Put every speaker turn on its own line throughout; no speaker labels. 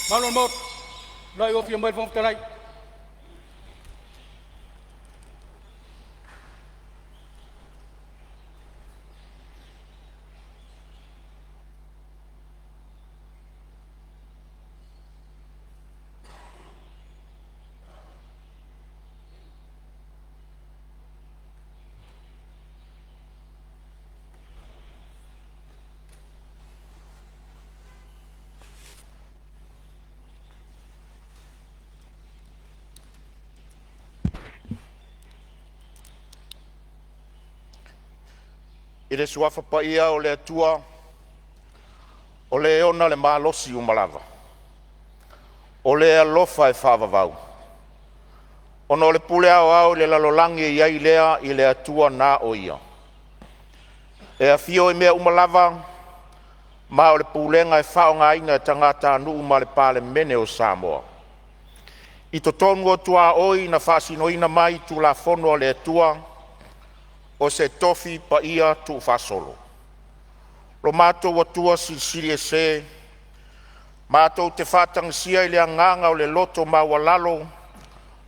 Mamalu o le Maota, o lena ua afio mai le Fofoga Fetalai.
I le Suafa paia o le Atua o Le ona le malosi uma lava, o Le alofa e faavavau, ona o le pule aoao i le lalolagi e i ai lea i le Atua na o Ia, e afio i mea uma lava, ma o le pulega e faaaogaina e tagatanuu ma le Palemene o Samoa. I totonu o tuaoi na faasinoina mai Tulafono a le Atua o se tofi paia tuufaasolo. Lo matou Atua Silisili Ese, matou te faatagisia i le agaga o le loto maualalo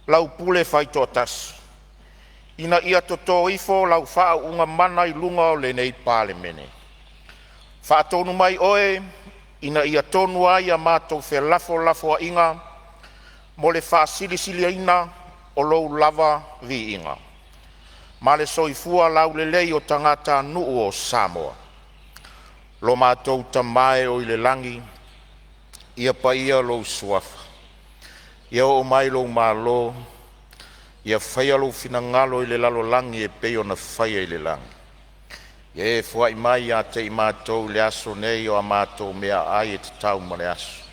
lau pule faitoatasi, ina ia toto ifo lau faauuga mana i luga o lenei Palemene. Faatonu mai Oe ina ia tonu ai a matou felafolafoaiga mo le faasilisiliina o Lou lava viiga ma le soifua laulelei o tagatanuu o Samoa. Lo matou Tama e oo i le lagi, ia paia lou Suafa, ia oo mai lou Malo, ia faia lou finagalo i le lalolagi e pei ona faia i le lagi. Ia e foai mai ia te i matou i le aso nei o a matou meaai e tatau mo le aso.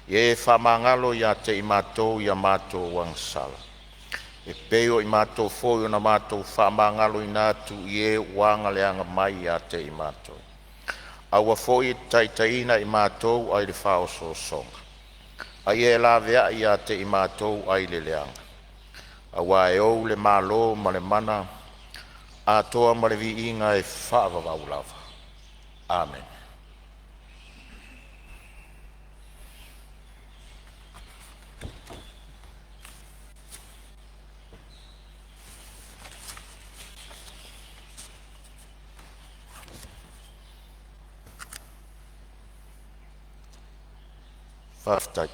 Ia e faamagalo ia te i matou i a matou agasala, e pei o i matou foi na matou faamagaloina atu i e ua aga mai ia te i matou. Aua foi e te taitaiina i matou ai le faaosoosoga, a ia e laveai ia te i matou ai le leaga, aua e ou le Malo ma le mana atoa ma le viiga e faavavau lava. Amene. Faafetai.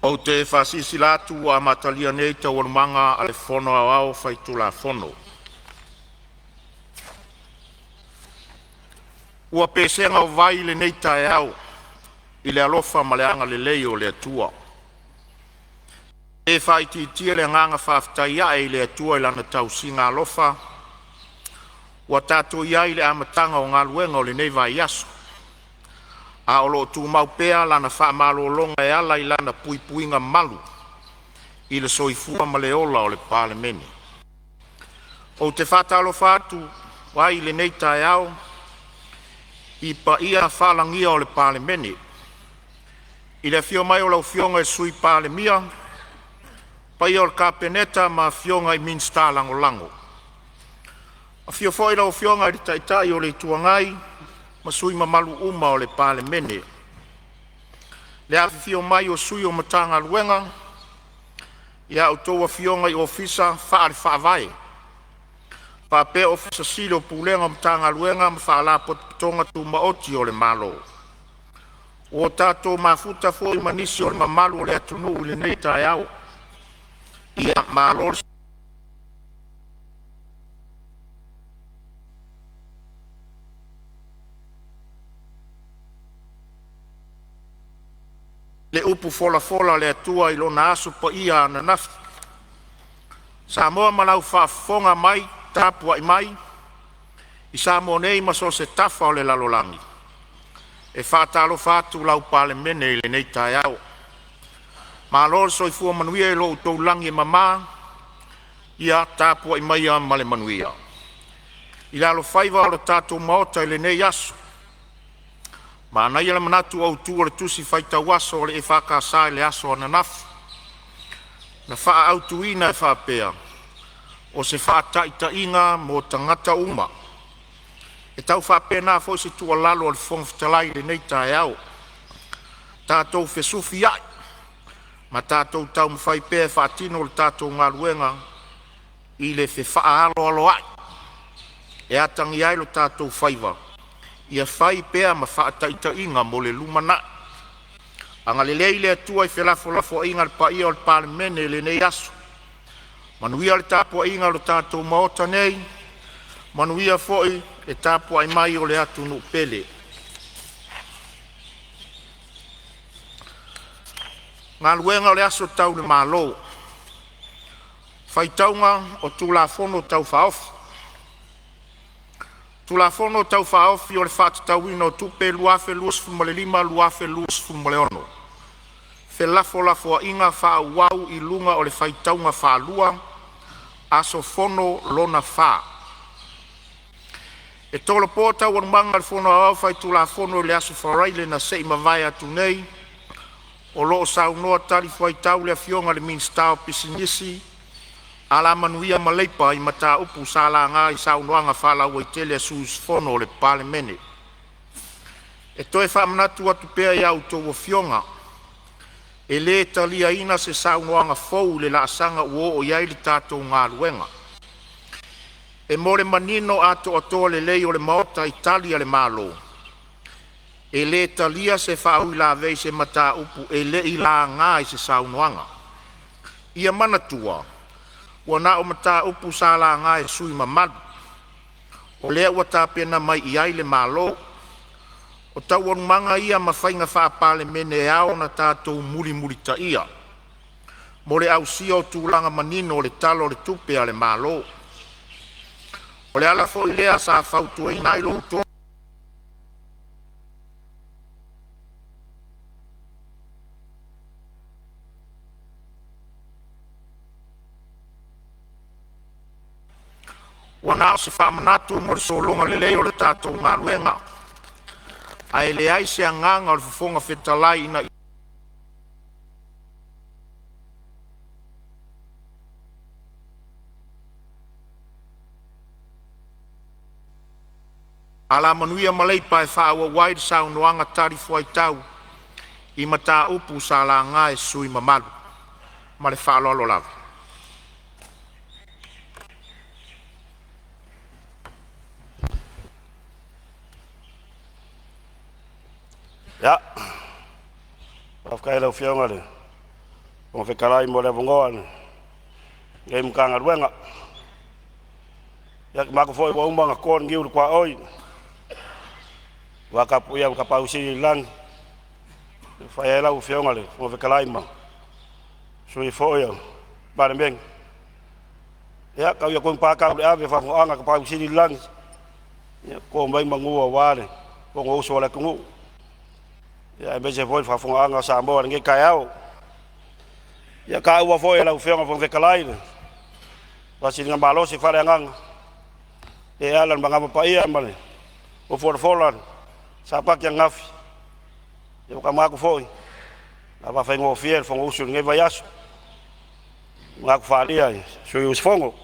Ou te faasilasila atu ua amatalia nei Taualumaga a le Fono Aoao Faitulafono. Ua pesega i lenei taeao i le alofa ma le agalelei o le Atua. E le faaitiitia le agaga faafetai ae i le Atua i Lana tausiga alofa ua tatou i ai i le amataga o galuega o lenei vaiaso, a o lo o tumau pea Lana faamalologa e ala i Lana puipuiga malu i le soifua ma le ola o le Palemene. Ou te faatalofa atu ai i lenei taeao i paia faalagia o le Palemene, i le afio mai o lau Afioga i le Sui Palemia, le paia o le Kapeneta ma afioga i Minisita Lagolago. Afio foi lau Afioga i le Taitai o le Itu Agai ma sui usufono mamalu uma o le Palemene. Le afifio mai o sui o Matagaluega a outou afioga i Ofisa faale-Faavae faapea Ofisa Sili o Pulega o Matagaluega ma Faalapotopotoga Tumaoti o le Malo. Ua tatou mafuta foi ma nisi o le mamalu o le atunuu i lenei taeao. Ia malo le le upu folafola a le Atua i lona aso paia ananafi. Samoa ma lau faafofoga mai tapuai mai i Samoa nei ma so o se tafa o le lalolagi, E faatalofa atu lau Palemene i lenei taeao. Malo le soifua manuia i lo outou lagi e mama, ia tapuai maia ma le manuia. I le alofaiva o le tatou Maota i lenei aso, manaia le manatu autu o le Tusi Faitau Aso a le EFKS i le aso ananafi, na faaautuina e faapea: “O se faataitaiga mo tagata uma.” E tau faapena foi se tuualalo a le Fofoga Fetalai i lenei taeao, tatou fesufiai ma tatou taumafai pea e faatino le tatou galuega i le fefaaaloaloai e atagia ai lo tatou faiva, ia fai pea ma faataitaiga mo le lumanai. Agalelei le Atua i felafolafoaiga a le paia o le Palemene i lenei aso. Manuia le tapuaiga a lo tatou Maota nei, manuia foi le tapuai mai o le atunuu pele. Galuega Tau le Malo Faitauga o Tulafono Tau Faaofi. Tulafono Tau Faaofi o le Faatatauina o Tupe 2025/2026. Felafolafoaiga faaauau i luga o le faitauga faalua – Aso Fono lona 4. E tolopo Taualumaga a le Fono Aoao Faitulafono i le aso Faraile na se i mavae atu nei, o lo o saunoa talifuaitau le Afioga i le Minisita o Pisinisi, Alamanuia ma Leipa i mataupu sa laga i saunoaga faalauaitele a sui usufono o le Palemene. E toe faamanatu atu pea i a outou afioga, e le taliaina se saunoaga fou i le laasaga ua oo i ai le tatou galuega. E mo le manino atoatoa lelei o le Maota i Tali a le Malo, e le talia se faauilavea i se mataupu e le i laga i se saunoaga. Ia manatua, ua na o mataupu sa laga e sui usufono mamalu, o lea ua tapena mai i ai le Malo. O taualumaga ia ma faiga faa-Palemene e ao ona tatou mulimulitaia mo le ausia o tulaga manino o le Tala o le Tupe a le Malo. O le ala foi lea sa fautuaina ai lo outou Ua na o se faamanatu mo le sologa lelei o le tatou galuega, ae leai se agaga o le Fofoga Fetalai ina Alamanuia ma Leipa e faaauau ai saunoaga talifuaitau i mataupu sa laga e sui usufono mamalu. Ma le faaaloalo lava.
Ia, faafetai i lau Afioga i le Fofoga Fetalai mo le avanoa o lenei Matagaluega. Ia, ou te manatu foi ua uma ona to le niu i le tuaoi aua le tapuaiga a Tapaau Sili i le lagi e fai ai lau Afioga i le Fofoga Fetalai ma sui foi o le Palemene. Ia tau ia togipā tau i le ave le faafofogaaga a Tapaau Sili i le lagi, ia to mai manu aua le Fonousu a le atunuu, aemaise foi le faafofogaaga a Samoa i lenei taeao. Ia, taua foi e lau Afioga i le Fofoga Fetalai le faasiligamalosi faaleagaga e ala i le manava paia ma le tofolafola a le Sapati ananafi. Ua ta manatu foi o le a faafaigofie le Fonousu i lenei vaiaso i manatu faaalia i sui usufono.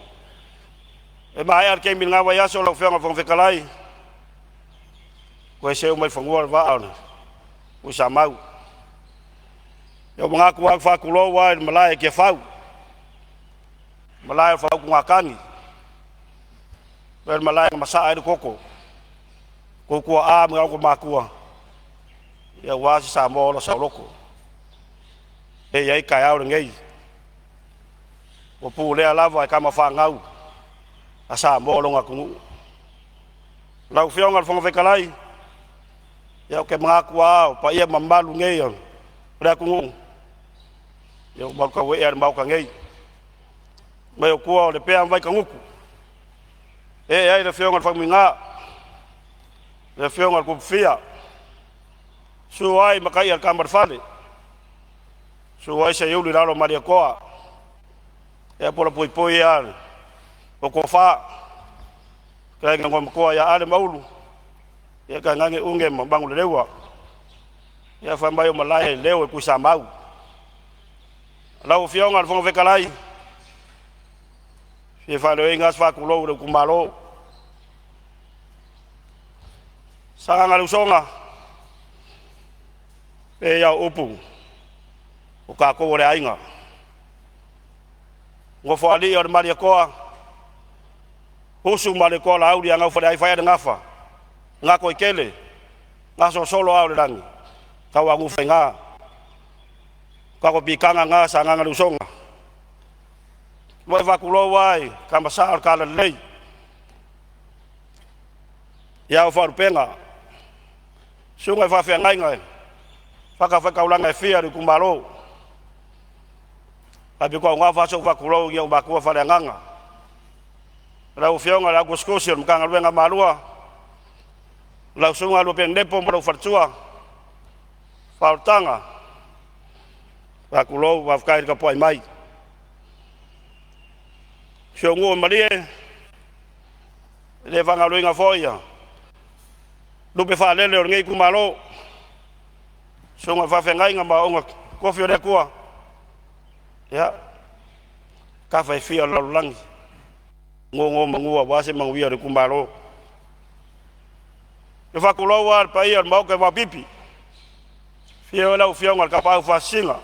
E maea le taimi i lena vaiaso lau Afioga i le Fofoga Fetalai, toe seu mai i fanua le vaa o le Tuisamau. Ua ou manatu lava ou te faatulou lava i le malae i Tiafau, le malae o le faautugatagi, le malae na masaa ai le toto o outou tuaa ma matua aua se Samoa ola saoloto lea e i ai le taeao lenei, ua pulea lava e tama fanau a Samoa lona atunuu. Lau Afioga i le Fofoga Fetalai, ia ou te manatu lava o paia ma mamalu nei o le atunuu, ia ua malutauee lava i le Maota nei. Fai mai o tua o Lepea ma Vaitagutu e ee ai le afioga i le Faumuina, le afioga i le Tupufia. Susu ai Makaia le tama o le fale, susu ai Seiuli le alo o Malietoa, ia po o le puipui ia o Tofa, fetalaiga i le Igoamatua ia Ale ma Ulu, ia tainane Uge ma Manuleleua. Ia fai mai o malae e leo e Tuisamau. Lau Afioga i le Fofoga Fetalai, e fia faaleoina se faatulou i lou itumalo. Sagaga le Usoga, e pei lava o upu, o tatou o le aiga. Nofoalii o le Malietoa, usu Malietoa Laauli ia Naufaleai fai le gafa, Gatoitele, gasolosolo au o le lagi, tauanufa faiga. Tatou piitaga lena Sagaga le Usoga. Ua faatulou lava i Tama Sa o le Talalelei i ao faalupega, susuga i faafeagaiga i fatafaitaulaga e fia i le itumalo. Ae faapitoaugafa sou faatulou i ou matua faaleagaga. Lau Afioga i le au tusitusi o le Matagaluega a Malua, lau Susuga Luapenepo ma lou faletua, faaolataga, faatulou, faafetai le tapuai mai. Si ou nuu i Malie, e le faagaloina foi ia lupe faalele o lenei itumalo, susuga i faafeagaiga ma auauna totofi a le Atua, ia, tafa e fia o le lalolagi, nonomanu aua se manuia o le itumalo. E faatulou lava le paia o le Maota i Vaopipi, afio ai lau Afioga i le Tapaau Faasisina,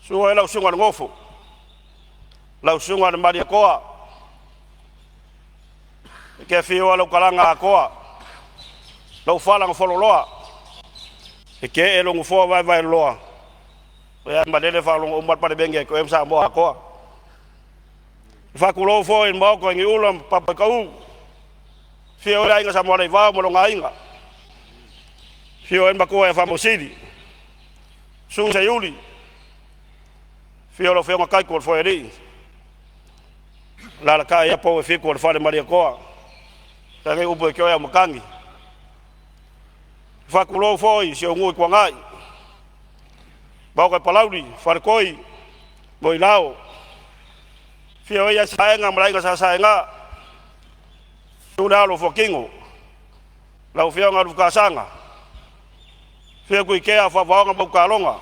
susu ai lau Susuga i le Nofo, lau Susuga i le Malietoa, e te afio ai lau Talaga Atoa, lau Fala na Fololoa, e te ee lou nofoa vaevaeloa, ia malele faalogo uma le Palemene ia te oe ma Samoa atoa. E faatulou foi i le Maota i Niuula ma Papaitou, afio ai le Aiga Samoaleivao ma lona aiga, afio ai le Matua ia Faamausili, susu Seiuli, afio lau Afioga Taito le Foealii, alaalatai ia pou e fitu o le fale Malietoa, feagai upu ia te oe Aumatagi. Faatulou foi i si ou nuu i Tuanai, Maota i Palauli, Faletoi, Moilao, afio ai Saega ma le Aiga Sa Saega, susu le alo o Fuatino, lau Afioga Lufutasana, afio Tuitea Faavaoga ma Utaloga,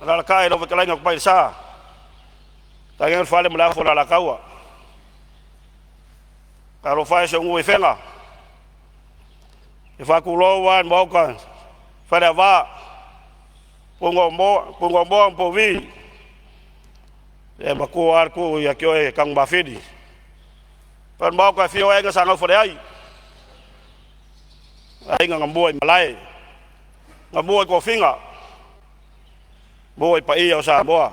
alaalatai lau fetalaiga Tupailesa, tainane le fale ma le afu o le Alataua. Talofa e i si ou nuu i Afega, e faatulou lava i le Maota Faleava, Pugaumoa ma Pouvi, e matua lava le tuu ia te oe Tanumafili. Le Maota e afio ai Aiga Sa Naufaleai, aiga na mua i malae, na mua i tofiga, mua i paia o Samoa.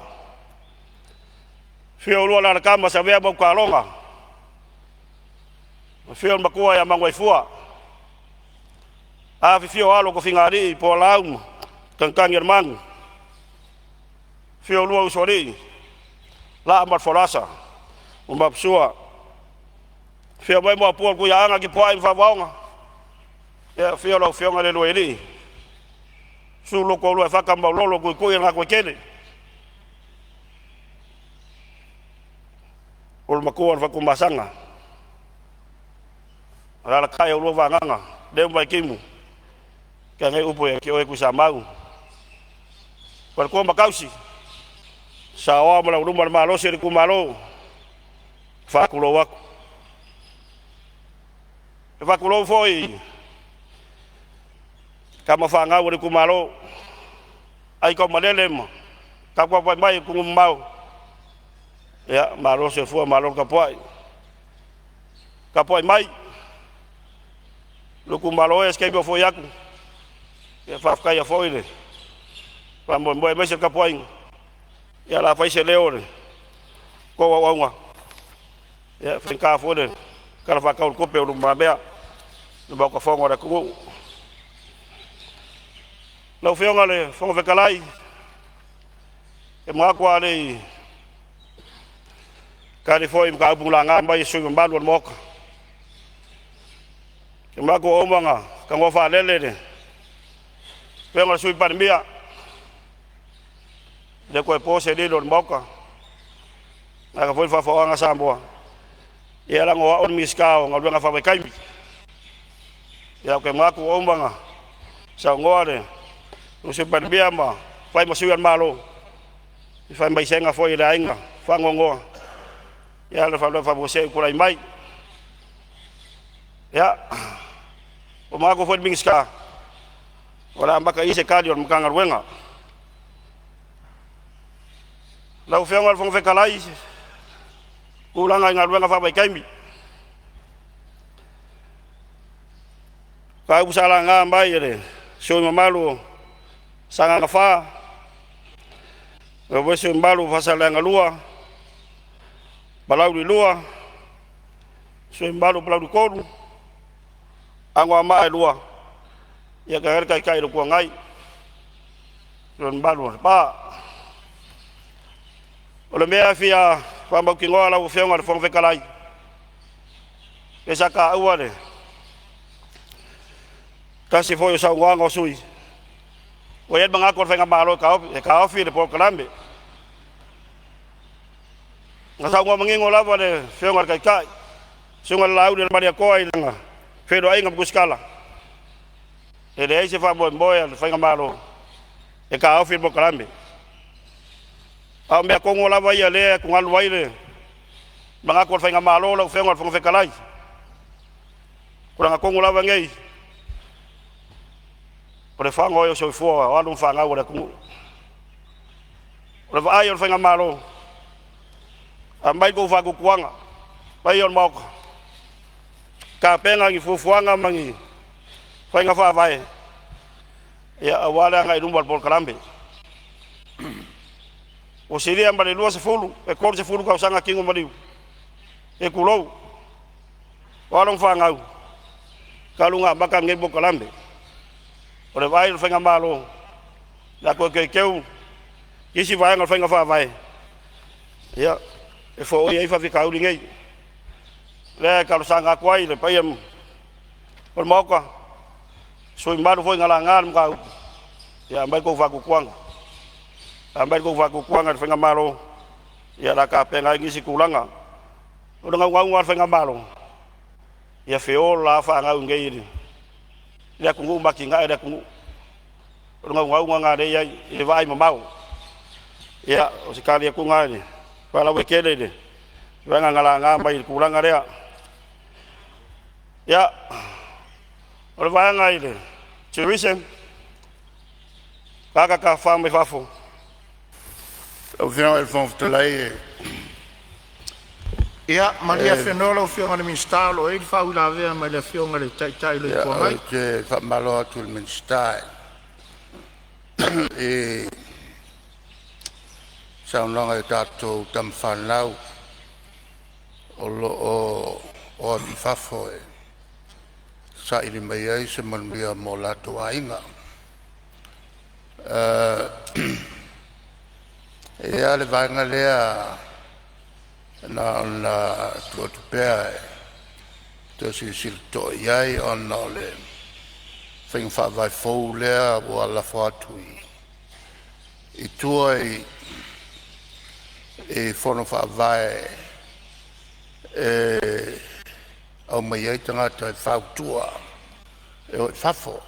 Afio oulua o alalatama Savea ma Utaloga, afio le matua ia Manuaifua, afifio alo o Tofigalii po o Alaau ma Tagitagialemanu, afio oulua usoalii, Laa ma le Folasa ma Maposua, afio mai Maopu o le Tuiaana Tipuai ma Favaoga, afio lau Afioga Leuluaialii, susu lo toalua e Fata ma Maulolo, Tuitui ma Gatoitele, o le matua o le Fatumasaga, alaalatai oulua vagaga leu ma Vaitimu, feagai upu ia te oe Tuisamau. Faletua ma tausi, saoa ma lauluma le malosi o le itumalo, faatulou atu. E faatulou foi i tama fanau a le itumalo, aitaumalele ma taputapuai mai atunuu mamao, ia malo le soifua malo le tapuai. Tapuai mai lou itumalo e, se taimi ou foi atu. Ia faafetaia foi le faamoemoe aemaise le tapuaiga, ia o le a fai se leo o le tou auauna, ia e faigata foi le Tala Faatatau o le Tupe ua lumamea i le Maota Fono o le atunuu. Lau Afioga i le Fofoga Fetalai, e manatu a le i tali foi i mataupu na laga mai e sui usufono mamalu o le Maota, ou te manatu ua uma ona Tagoa Faalele le Afioga i le Sui Palemia, e le toe po se lilo i le Maota vaeatu foi le faafofogaaga a Samoa, ia leaga o au o le Minisita o Galuega Faavaitaimi. Ia ou te manatu ua uma ona saunoa le Sui Palemia ma fai ma sui o le Malo i faamaisega foi i le aiga faanoanoa. Ia a o le faalavelave faafuasei ua tulai mai. Ia, ua manatu foi le Minisita o le a amata i i se tali a le Matagaluega. Lau Afioga i le Fofoga Fetalai, o tulaga i galuega faavaitaimi, o mataupu sa laga mai e le sui usufono mamalu o Sagaga 4, faapea foi le sui usufono mamalu o Faasaleleaga 2, Palauli 2, sui usufono mamalu o Palauli 3, Anoamaa 2, ia tainane le Taitai o le Itu Agai ma le mamalu o Lepa. O le mea e fia faamautinoa lau Afioga i le Fofoga Fetalai, pei sa taua i se tasi foi o saunoaga a sui usufono, ua i ai le manatu o le faigamalo e taofi le polokalame. Na saunoa manino lava le Afioga i le Taitai, le Susuga i le Laaulialemalietoa i lana feiloaiga ma Tusitala, e leai se faamoemoe o le faigamalo e taofi le polokalame. A o mea tonu lava ia o lea e atugalu ai le manatu o le faigamalo lau Afioga i le Fofoga Fetalai, o tulaga tonu lava nei, o le fagu ai o soifua o alo ma fanau a le atunuu. O le vaai a le faigamalo, aumai le tou faatuatuaga le paia o le Maota, tapena ni fuafuaga ma ni faiga faavae aua le agai i luma o le polokalame. Ua silia ma le 20 pe 30 tausaga tino maliu, se tulou, o alo ma fanau talu ona amata lenei polokalame. O le vaai a le faigamalo, o le a toe teuteu isi vaega o le faiga faavae e foia ai faafitauli nei. O lea e talosaga atu ai i le paia o le Maota, sui usufono mamalu foi na laga le mataupu, ia aumai le tou faatuatuaga, aumai le tou faatuatuaga i le faigamalo o le a tapena ai nisi tulaga. O le naunauga lava o le faigamalo, ia feola lava fanau i inei i le atunuu ma atinae le atunuu. O le naunautaiga lena o lea e i ai i le vaaimamao. Ia, o se tali atu lena faalauaitele i le vaega na laga mai i le tulaga lea. Ia, o le vaega i le Tourism, tagata tafafao mai fafo.
Lau Afioga i le Fofoga Fetalai,
Ia malie afenoa lau Afioga i le Minisita o lo o i ai le faauilavea mai le Afioga i le Taitai o le Itu Agai.
Ou te faamalo atu i le Minisita i saunoaga i tatou tama fanau o lo o o atu i fafo e saili mai ai se manuia mo latou aiga. E i ai lava le vaega lea na ona tuu atu pea e toe silasila totoa i ai ona o le faiga faavae fou lea ua lafo atu i tua i fono faavae e aumai ai tagata e fautua e o i fafo.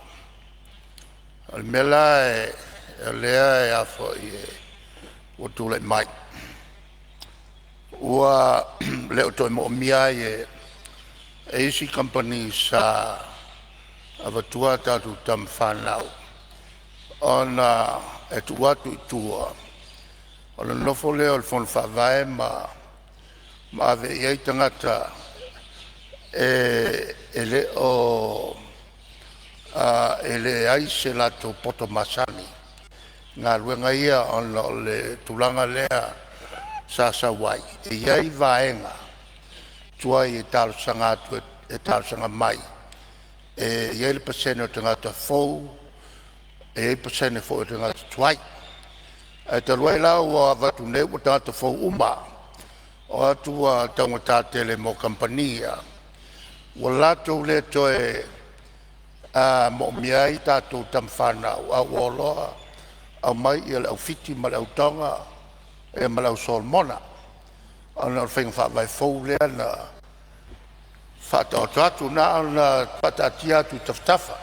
O le mea la o lea e ua tulai mai, ua le o toe moomia ai e isi kamupani sa avatua a tatou tama fanau ona e tuu atu i tua, ona nonofo lea o le fono faavae ma ave i ai tagata e le o e leai se latou poto masani i galuega ia ona o le tulaga lea sa sau ai, e i ai vaega tuai e talosaga atu e talosaga mai e i ai le pasene o tagata fou, e i ai pasene foi o tagata tuai. Ae talu ai la ua avatu nei ua tagata fou uma, o atu ua taugata tele mo kamupani ia, ua latou le toe Moomia ai tatou tama fanau a ua o loa aumai le au Fiti ma le au Toga ia ma le au Solomona ona o le faiga faavae fou lea na faataoto atu. Na ona faataatia atu i tafatafa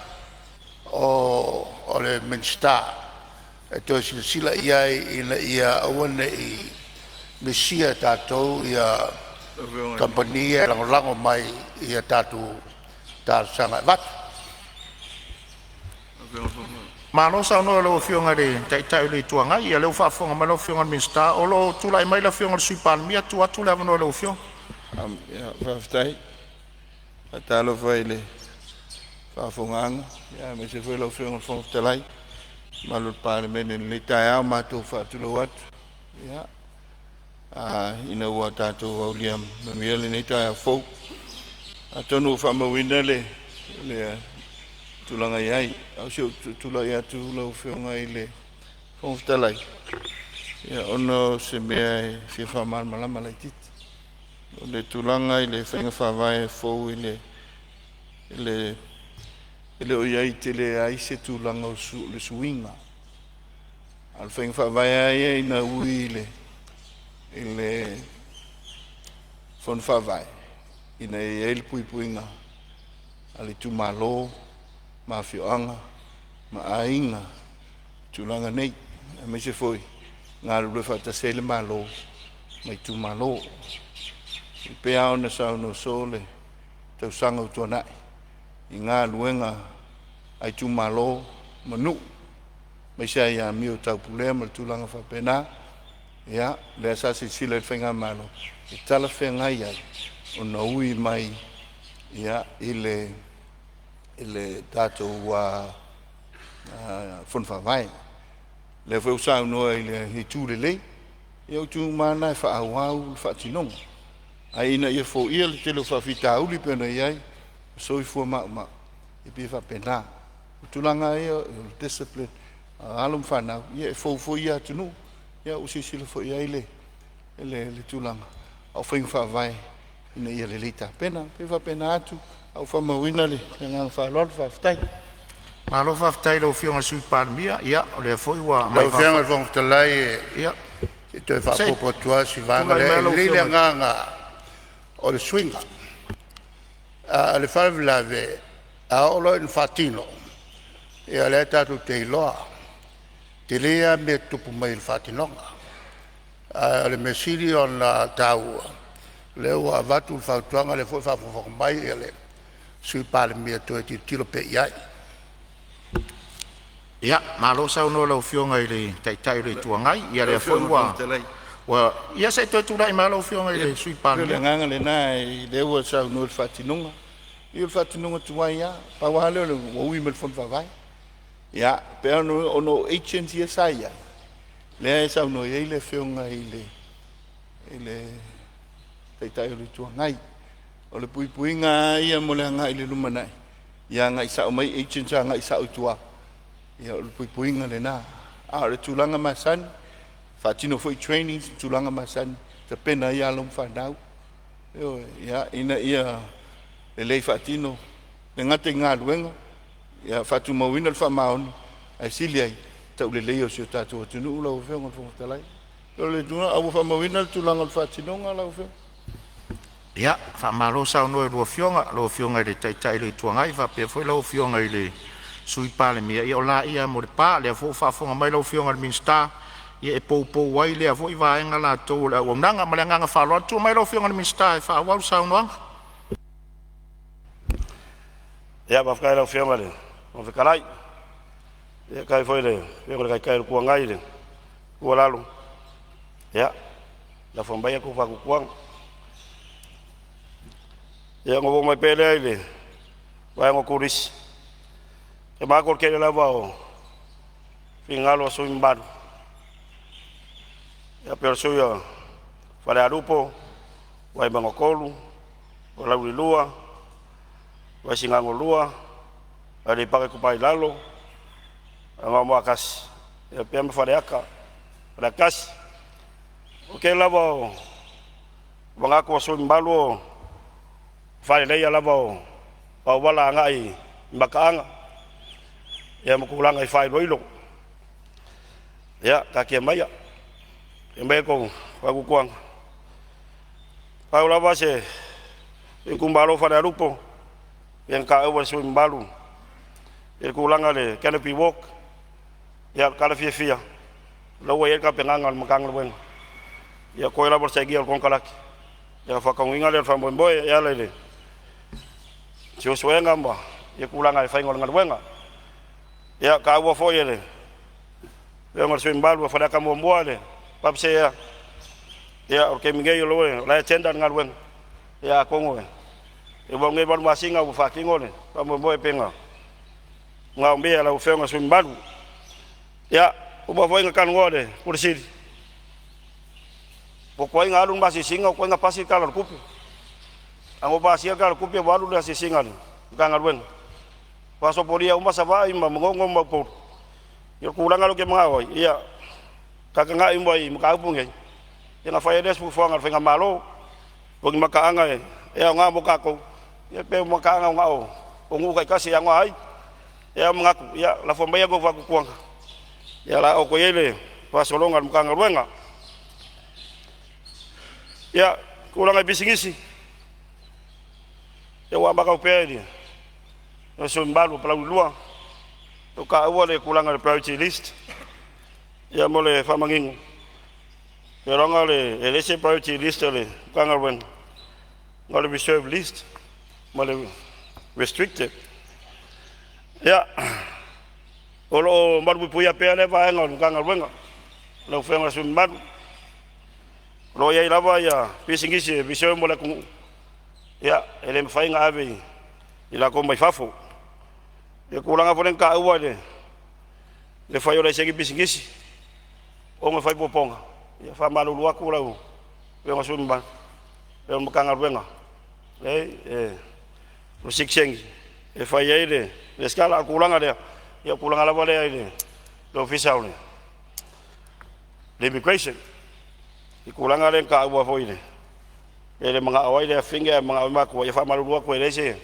o le Minisita e toe silasila i ai ina ia aua ne i misia e tatou kamupani ia e lagolago mai i a tatou talosaga e avatu.
Malo saunoa i lau Afioga i le Taitai o le Itu Agai. Ia o lea ua faafofoga mai lau Afioga i le Minisita, o lo o tulai mai le Afioga i le Sui Palemia. E tuu atu le avanoa i lau Afioga.
Faafetai. E faatalofa i le faafofogaaga aemaise foi lau Afioga i le Fofoga Fetalai ma le mamalu o le Palemene i lenei taeao. Matou te faatulou atu ina ua tatou aulia manuia lenei taeao fou. Atonu ua faamauina le tulaga e i ai, a o si ou tulai atu lau Afioga i le Fofoga Fetalai, ona o se mea e fia faamalamalama laitiiti. O le tulaga i le faiga faavae fou i le e le o i ai tele ai se tulaga o le suiga. A o le faiga faavae lava ia ina ui i le Fono Faavae, ina ia i ai le puipuiga a le itumalo ma afioaga ma aiga i tulaga nei, aemaise foi e galulue faatasi ai le Malo ma itumalo. E pei lava ona saunoa soo le tausaga ua tuanai i galuega a itumalo ma nuu, aemaise lava i amio taupulega ma tulaga faapena. Ia, lea sa silasila i ai le faigamalo e talafeagai ai ona ui mai i le tatou Fono Faavae. O lea foi ua saunoa i le itu lelei, ia o itu uma lava na e faaauau le faatinoga, ae ina ia foia le tele o faafitauli e pei ona i ai, soifua maumau, e pei e faapena. O tulaga lava ia o le discipline a alo ma fanau, ia e fou foi ia atunuu, ia ua silasila foi i ai le tulaga, a o faiga faavae ina ia lelei tapena. E pei e faapena atu, ae ua faamauina le agaga faaaloalo. Faafetai.
Malo faafetai i lau Afioga i le Sui Palemia. Ia o lea foi ua
Lau Afioga i le Fofoga Fetalai, se i toe
se i
faaopoopo atu lava si vaega
tulai
lea.
mai
E
lau
lelei le
Afioga.
agaga o le suiga, a o le faalavelave a oo loa ina faatino, ia lea tatou te iloa, e tele lava mea e tutupu mai i le faatinoga. Ae o le mea sili ona taua, o lea ua avatu le fautuaga, o lea foi ua faafogafoga mai le Sui Palemia e toe tilotilo pea i ai.
Ia, malo saunoa i lau Afioga i le Taitai o le Itu Agai. Ia
Lau
lea foi
Afioga i le
ua
Fofoga Fetalai,
ia se i toe tulai mai lava lau Afioga i le Sui
e pei o le
Palemia.
agaga lena lea ua saunoa i le faatinoga. Ia o le faatinoga tuai lava, pau lava lea ua ui mai le Fono Faavae. Ia, pei lava ona o agents ia sa i ai, lea e saunoa i ai le Afioga i le Taitai o le Itu Agai. O le puipuiga lava ia mo le agai i le lumanai, ia agai sao mai agents agai sao i tua. Ia o le puipuiga lena. A o le tulaga masani, faatino foi trainings ma tulaga masani e tapena ai alo ma fanau, ioe, ia, ina ia lelei faatino, e le gata i galuega, ia faatumauina le faamaoni, ae sili ai tauleleia o si o tatou atunuu lau Afioga i le Fofoga Fetalai. O le tulaga, ae ua faamauina le tulaga o le faatinoga lau Afioga.
Ia, faamalo saunoa i lau Afioga i le Taitai o le Itu Agai faapea foi lau Afioga i le Sui Palemia. Ia o laia mo le pa, o lea foi ua faafofoga mai lau Afioga i le Minisita, ia e poupou ai lea foi vaega latou o le auaunaga. Ma le agaga faaaloalo, tulai mai lau Afioga i le Minisita e faaauau le saunoaga.
Ia, faafetai i lau Afioga i le Fofoga Fetalai. Ia faafetai foi i le Afioga i le Taitai o le Itu Agai i le tuualalo, ia lafo maia tou fautuaga. Ia ona ou oo mai pea lea i le vaega o turisi. E manatu o le tele lava o finagalo o sui usufono mamalu, ia pei o le sui usufono o Falealupo, Vaimauga 3, Palauli 2, Vaisigano 2, Aleipata Itupa i Lalo, Anoamaa 1, faapea ma Faleata 1. O le tele lava o manatu o sui usufono mamalu o le faaleleia lava o auala agai i mataaga. Ia ma tulaga i faailoilo. Ia, taatia maia. Ia mai tou fautuaga. Pau lava se itumalo o Falealupo, ia na taua e le sui usufono mamalu i le tulaga i le canopy walk. Ia, o le tala fiafia, o la ua i ai le tapenaga a le Matagaluega. Ia toe lava o le sainia o le konekarate, ia faataunuuina lea o le faamoemoe e ala i le suesuega ma ia tulaga i le faiga o le galuega. Ia, taua foi e le afioga i le sui usufono mamalu o Faleata 1 le pump sea. Ia, o le taimi nei o la e tender le galuega. Ia atonu e ua nei 8 masina ua faatino le faamoemoe pei ona manaomia e lau Afioga i le sui usufono mamalu. Ia, ua uma foi ona talanoa i le Ofisa Sili, ua tuai ona alu le ma asiasiga ua tuai ona pasi le Tala o le Tupe. Ae na ou pasia le Tala o le Tupe ua alu le asiasiga a le Matagaluega, ua sopolia uma Savaii ma Manono ma Upolu. Ia o le tulaga lea ou te manao ai, ia tagai uma i mataupu nei, ia ona fai ai lea o se fuafuaga a le faigamalo. O ni mataaga e aoga mo tatou, ia pe o mataaga na o nuu taitasi e aoga ai. Ia, manatu, ia lafo maia tou fautuaga, ia o le a oo atu i ai le faasologa a le Matagaluega. Ia, tulaga i pisinisi, ia ua amata atu pea i le sui usufono mamalu o Palauli 2, ua taua le tulaga i le priority list. Ia mo le faamanino, iloga e le se priority list a le Matagaluega, o le reserve list ma le restricted. Ia, o lo o malupuipuia pea lea vaega o le Matagaluega. Lau Afioga i le sui usufono mamalu, o lo o i ai lava ia pisinisi e reserve mo le atunuu, ia e le mafai ona ave i latou mai fafo. Ia, tulaga foi lea na taua i le fai o laisene pisinisi ona fai puapuaga, ia faamalulu atu lau Afioga i le sui usufono mamalu, o le Matagaluega, leai, o le sitiseni e fai ai le resitala. A o le tulaga lea, ia o le tulaga lava lea i le Ofisa o le Immigration i tulaga lea na taua foi e le manao ai le afafine ae manao ai matua. Ia faamalulu atu e leai se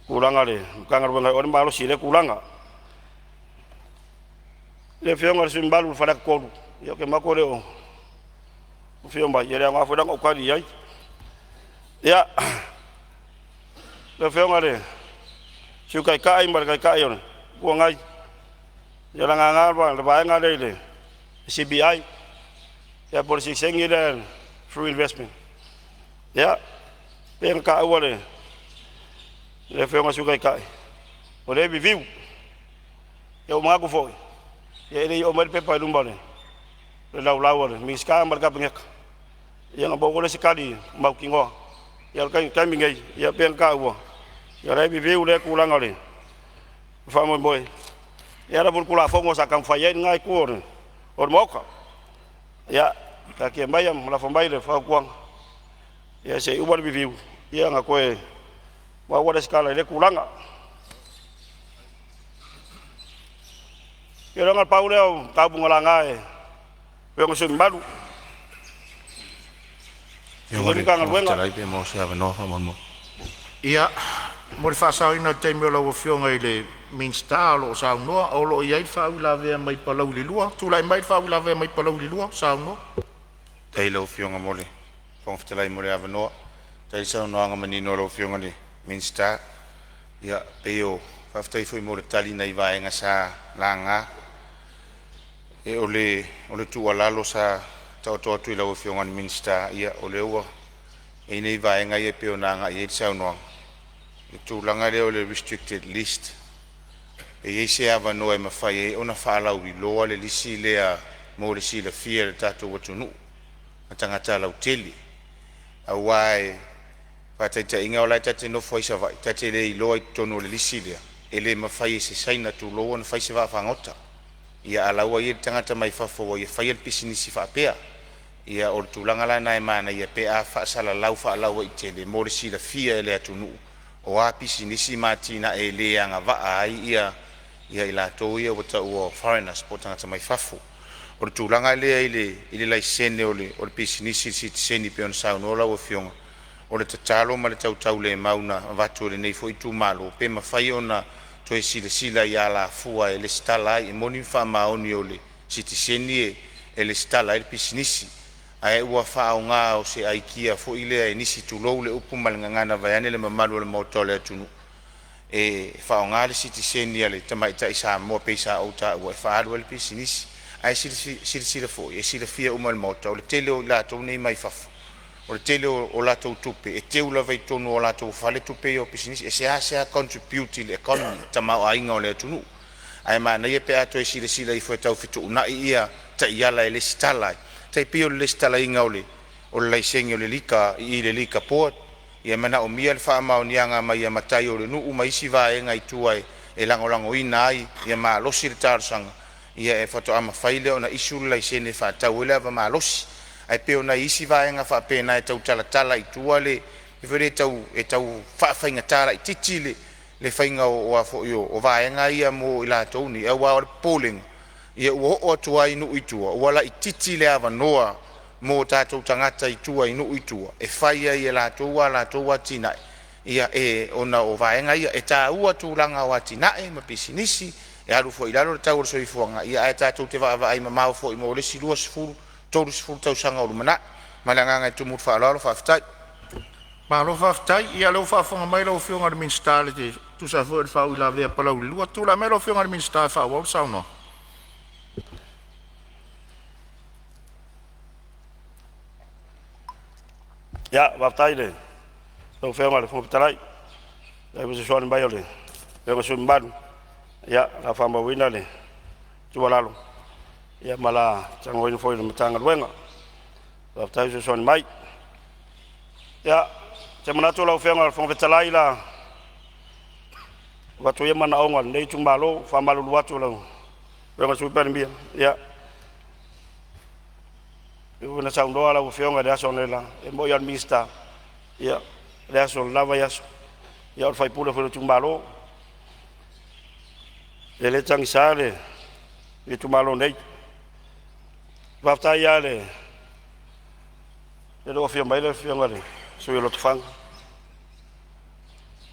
tulaga o le Matagaluega e oo i ai le malosi i lea tulaga. Le Afioga i le sui usufono mamalu o Faleata 3, ia ou te manatu e le o afio mai, ia e le aoga foi la ona ou tali i ai. Ia, lau Afioga i le Sui Taitai ma le Taitai o le Itu Agai, ia lagaga le vaega lea i le CBI, ia po o le sitiseni lea through investment. Ia, pei ona taua e le Afioga i le Sui Taitai, o lea e review. Ia ua manatu foi, ia e le i oo mai le pepa i luma o le laulau a le Minisita ma le Kapeneta, ia ona maua foi lea o se tali mautinoa. Ia o le taimi nei, ia pei ona taua, ia o la e review lea tulaga o le faamoemoe e ala foi i le Tulafono sa taumafai ai lena itu o le Maota. Ia, taatia maia ma lafo mai le fautuaga, ia se i uma le review ia ona toe maua lea o se tala i lea tulaga. Ia na o le pau lea o mataupu na laga e Afioga i sui usufono mamalu o
Afioga
lenei
i le Fofoga
Matagaluega.
Fetalai pe maua se avanoa faamolemole.
Ia, mo le faasaoina o le taimi o lau Afioga i le Minisita o lo o saunoa, o lo o i ai le faauilavea mai Palauli 2. Tulai mai le faauilavea mai Palauli 2, saunoa.
Faafetai i lau Afioga mo le Fofoga Fetalai mo le avanoa. Faafetai i le saunoaga manino a lau Afioga i le Minisita. Ia pei o… faafetai foi mo le tali i nai vaega sa laga. O le tuualalo sa taoto atu i lau Afioga i le Minisita, ia o lea ua i ai nei vaega ia pei ona agai i ai le saunoaga, i le tulaga lea o le restricted list. E i ai se avanoa e mafai ai ona faalauiloa le lisi lea mo le silafia e le tatou atunuu ma tagata lautele. Aua e faataitaiga o la e ta te nofo ai i Savaii, ta te le iloa i totonu o le lisi lea, e le mafai e se Saina tulou ona fai se vaafagota. Ia a o la e ua i ai le tagata mai fafo ua ia faia le pisinisi faapea. Ia o le tulaga la lena e manaia pe a faasalalau faalauaitele mo le silafia e le atunuu, o a pisinisi ma atinae e le agavaa ai i latou ia ua taua o foreigners po o tagata mai fafo. O le tulaga lea i le laisene o le pisinisi sitiseni e pei ona saunoa lau Afioga, o le tatalo ma le tautaulemau na avatu e lenei foi itumalo, pe mafai ona toe silasila i alafua e resitala ai. E moni ma faamaoni o le sitiseni e resitala ai le pisinisi, ae ua faaaoga o se aikia foi lea e nisi, tulou le upu ma le gagana vaeane le mamalu o le Maota o le atunuu, e faaaoga le sitiseni a le tamaitai Samoa pei sa ou taua e faaalu ai le pisinisi. Ae silasila foi e silafia uma e le Maota, o le tele o i latou nei mai fafo o le tele o latou tupe e teu lava i totonu o latou fale tupe ia o pisinisi. E seasea contribute i le economy, tamaoaiga o le atunuu. Ae manaia pe a toe silasila ifo e tau fetuunai ia taiala e resitala ai, tai pei o le resitalaina o le laisene o le lika i le Liquor Board. E manaomia le faamaoniaga mai a matai o le nuu ma isi vaega i tua e lagolagoina ai ia malosi le talosaga, ia faatoa mafai lea ona issue le laisene e faatau ai le ava malosi. Ae pei o nai isi vaega faapena e tau talatala i tua le mea foi lea e tau faafaigata laitiiti le faiga o o vaega ia mo i latou nei, aua o le popolega ua oo atu lava i nuu i tua ua laitiiti le avanoa mo tatou tagata i tua i nuu i tua e fai ai e latou a latou atinae, ona o vaega ia. E taua tulaga o atinae ma pisinisi e alu foi i lalo le tau o le soifuaga, ae tatou te vaavaai mamao foi mo le isi 20, 30 tausaga o lumanai. Ma le agaga e tumu i le faaaloalo faafetai.
Malo faafetai. Ia o lea ua faafofoga mai lau Afioga i le Minisita e tusa ai foi o le faauilavea a Palauli 2. Tulai mai lau Afioga i le Minisita e faaauau le saunoaga.
Ia, faafetai i lau Afioga i le Fofoga Fetalai e tusa ai ma le fesoasoani mai o le Afioga i le sui usufono mamalu. Ia, o le a faamauina le tuualalo ma o le a talanoaina foi i le Matagaluega. Faafetai fesoasoani mai. Ia, ou te manatu lau Afioga i le Fofoga Fetalai, o le a avatu ia manaoga o lenei itumalo. E faamalulu atu i lau Afioga i le Sui Palemia, ia, e ui foi ina saunoa lau Afioga i le aso analeila, e moni lava o le Minisita, ia, o le aso o le la vaiaso, ia o le sui usufono foi o le itumalo. E le tagisa le itumalo nei. Faafetai lava i le ua afio mai le Afioga i le sui usufono o Lotofaga,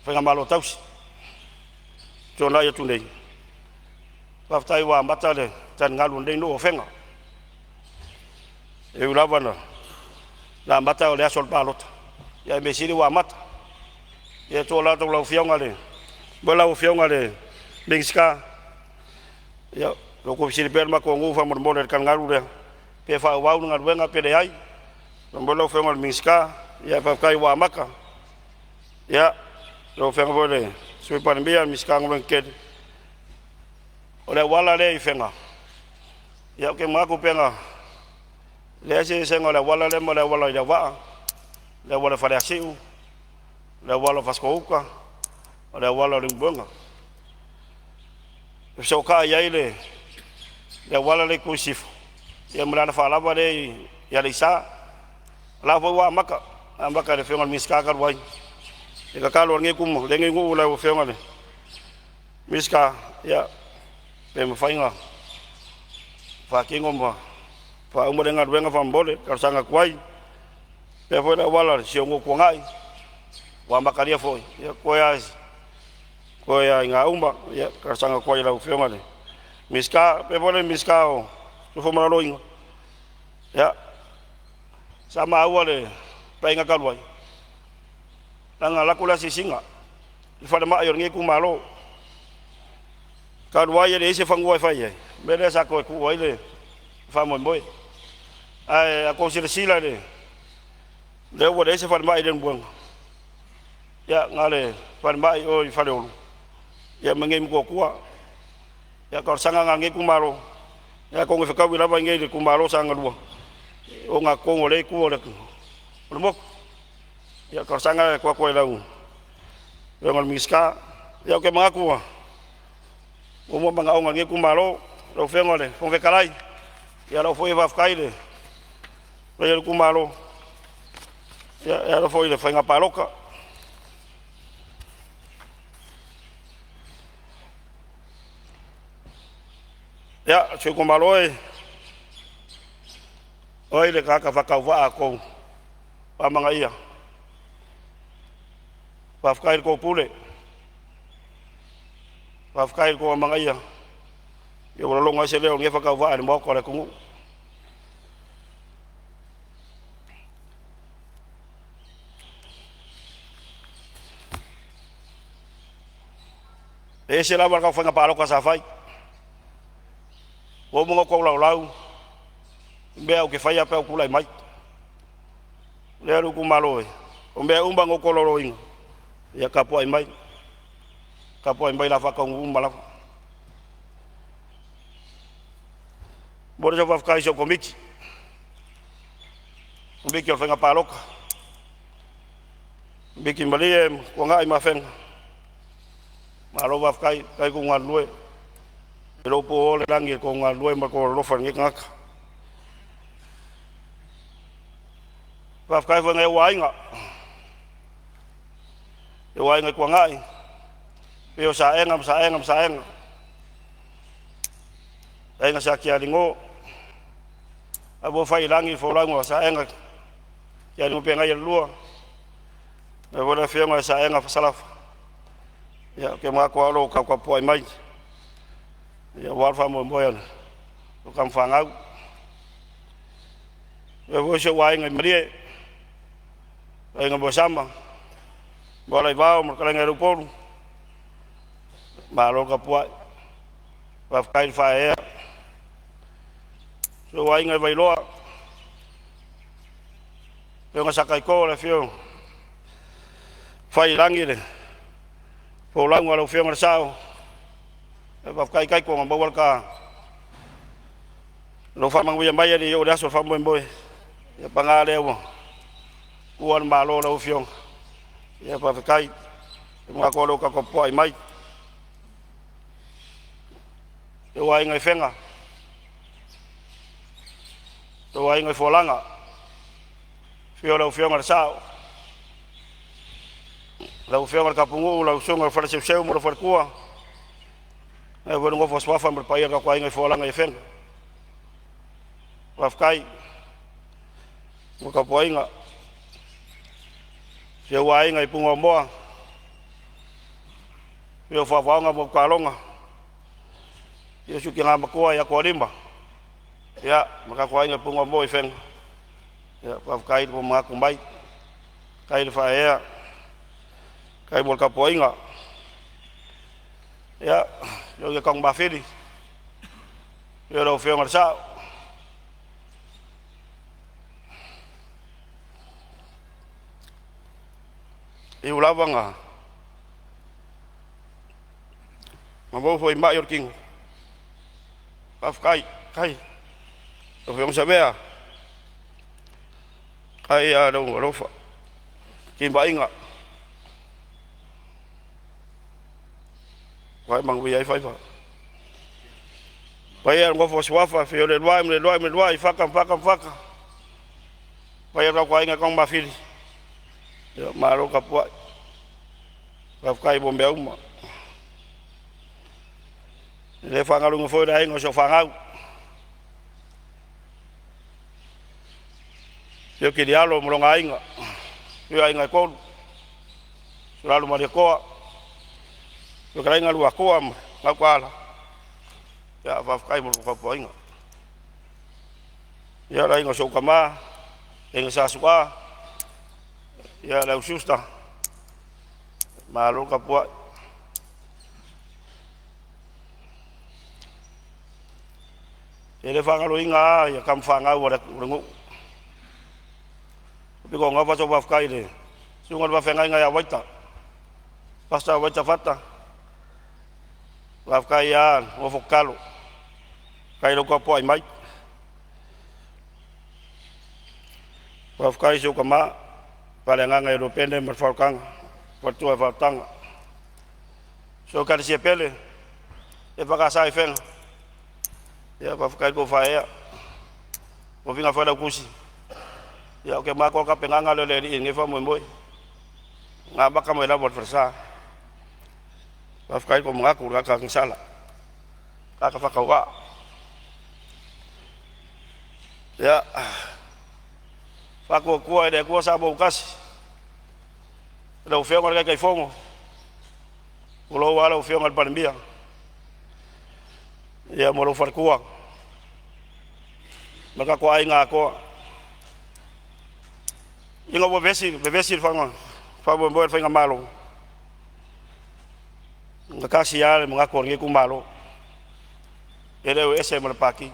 faigamalo tausi ua tuanai atu nei, faafetai ua amata le taligalu o lenei nuu o Afega. E ui lava ina amata o le aso o le palota, ae o le mea sili ua amata. Ia tuualalo atu i lau Afioga i le, lau Afioga i le Minisita, ia o lo o tuu fesili pea le matou nuu faamolemole i le taligalu lea, pe faaauau le galuega pe leai. Faamolemole lau Afioga i le Minisita, ae faafetai ua amata. Ia, lau Afioga foi i le Sui Palemia, le Minisita o Galuega Tetele, o le auala lea i Afega, ia ou te manatu pe na leai se eseesega o le auala lea ma le auala i Leauvaa, le auala i Faleasiu, le auala o Fasitoo-uta, o le auala o Leulumoega. E fesootai ai le auala lea i le itu i sisifo ma le alafaalava lea i Aleisa. O la e foi ua amata, amata e le Afioga i le Minisita talu ai. O le tatalo a lenei nuu i lau Afioga i le Minisita, ia, pe mafai ona faatino ma faauma lea galuega faamolemole e talosaga atu ai. E faapea foi le auala o si ou nuu i Tuanai ua amatalia foi, ia toe lava o Nauma. Ia, e talosaga atu ai i lau Afioga i le Minisita. E faapea foi le Minisita o le Soifua Maloloina, ia, sa maua i le Paeaiga talu ai, leaga na alu atu le asiasiga i le falemai o lenei itumalo, talu ai e leai se fanua e fai ai, o le mea lea sa toe tuu ai le faamoemoe. Ae a outou silasila i lea ua leai se falemai i Leulumoega, ia na o le falemai i o i Faleolo ma i inei i Motootua. Ia, o le talosaga lena a lenei itumalo, atonu e fetaui lava i inei i le itumalo o Sagaga 2, ogatotonu o lea itu o le motu. Ia, o le talosaga lena e tuu atu ai i lau Afioga i le Minisita. Ia, ou te manatu ua uma manaoga o lenei itumalo. Lau Afioga i le Fofoga Fetalai, ia o lau foi faafetai i le paia o le itumalo e ala foi i le faiga palota. Ia, si ou itumalo e, o ai le tagata faatauvaa a outou faamanaia? Faafetai i la outou pule. Faafetai i le tou amanaia ia ua lologo ai se leo o lenei faatauvaa i le Maota o le atunuu. E ese lava le tatou faiga palota sa fai, ua uma ona outou laulau i mea ou te faia pe a ou tulai mai. Lea lou itumalo e, o mea uma na ou tolaulauina, ia tapuai mai, tapuai mai o le a faataunuu uma lava. E momoli lau faafetai i si ou Komiti, Komiti o le Faiga Palota, Komiti Malie ma Tuanai ma Afega, malo faafetai, faafetai le galulue. E le o po le lagi i le tou galulue ma le tou alolofa i lenei tagata. Faafetai foi i nai ou aiga, ou aiga i Tuanai, afio o Saega ma Saega ma Saega, aiga Sa Tialigo, la ua fai i lagi le folauga a Saega Tialigo Penaia 2, faapea foi le afioga ia Saega Fasalafa. Ia ou te manatu lava o lo o taputapuai mai aua le faamoemoe o tama fanau. E faapea foi si ou aiga i Malie, aiga Moesama, Mualaivao ma le fetalaiga ia Leupolu, malo le tapuai, faafetai le faaeaea. Si ou aiga i Vailoa, afioga Sataito, le afio o Faiilagi le folauga a lau Afioga i le Sao, faafetai Taito na maua le ta alofa manuia mai e le i oo i le aso o le faamoemoe. Ia paga lea ua tuua le malo i lau Afioga, ia faafetai. Ou te manatu o lo o tapuai mai. Le aiga i Fega, le aiga i Fualaga, afio lau Afioga i le Sao, lau Afioga i le Tapunuu, lau Susuga i le Faleseuseu ma lou faletua, ae foi le nofo a suafa ma le paia o le tatou aiga i Fualaga i Afega. Faafetai mo le tapuaiga. Si ou aiga i Pugaumoa, afio Faafaoga ma Utaaloga, afio si ou tina matua ia Tualima ma le tatou aiga i Pugaumoa i Afega. Faafetai le manatu mai, faafetai le faaeaea, faafetai mo le tapuaiga. Ia Taugmafili, afio lau Afioga i le Sao, e ui lava ina maua foi i mai o le tino, faafetai i lau Afioga Savea, faafetai lava i lou alofa, timaiga ua e manuia ai faiva. Le paia i le nofo a suafa, afio Leuluai ma Leuluai ma Leuluai, Fata ma Fata ma Fata, le paia o le tatou aiga Taugmafili, ia malo tapuai, faafetai mo mea uma. E le faagaloina foi le aiga o si au fanau, afio Tilialo ma lona aiga, afio Aiga e Tolu, Sulalu ma Alietoa, fetalaiga Luatua ma Gautaala, ia faafetai mo le tapuaiga. Ia le aiga o si ou tama, le aiga Sa Su'a, ia le au Schuster, malo le tapuai. E le faagaloina lava ia tama fanau a le nuu. Pito gafa sau faafetai i le susuga i le faafeagaiga ia Vaita, Pastor Vaita Fata, faafetai lava le nofo tatalo, faafetai i lou tapuai mai. Faafetai i si ou tama faaleagaga ia Lepene ma le Faaolataga, faletua ia Faaolataga. Si ou ekalesia pele EFKS i Fega, ia faafetai le tofa faaeaea, tofiga failautusi. Ia ou te manatu o le tapenaga lea a le Alii i lenei faamoemoe, na amata mai lava i le falesa. Faafetai le tomanatu i le tagata agasala, tagata faatauvaa. Ia, Faatuatua i le Atua Samoa ua tasi, lau Afioga i le Taitaifono, tulou lava lau Afioga i le Palemia. Ia mo lou faletua ma tatou aiga atoa. Ina ua vevesi vevesi le faamoemoe o le faigamalo, na tasi lava le manatu o lenei itumalo, e le o ese ma le Pati,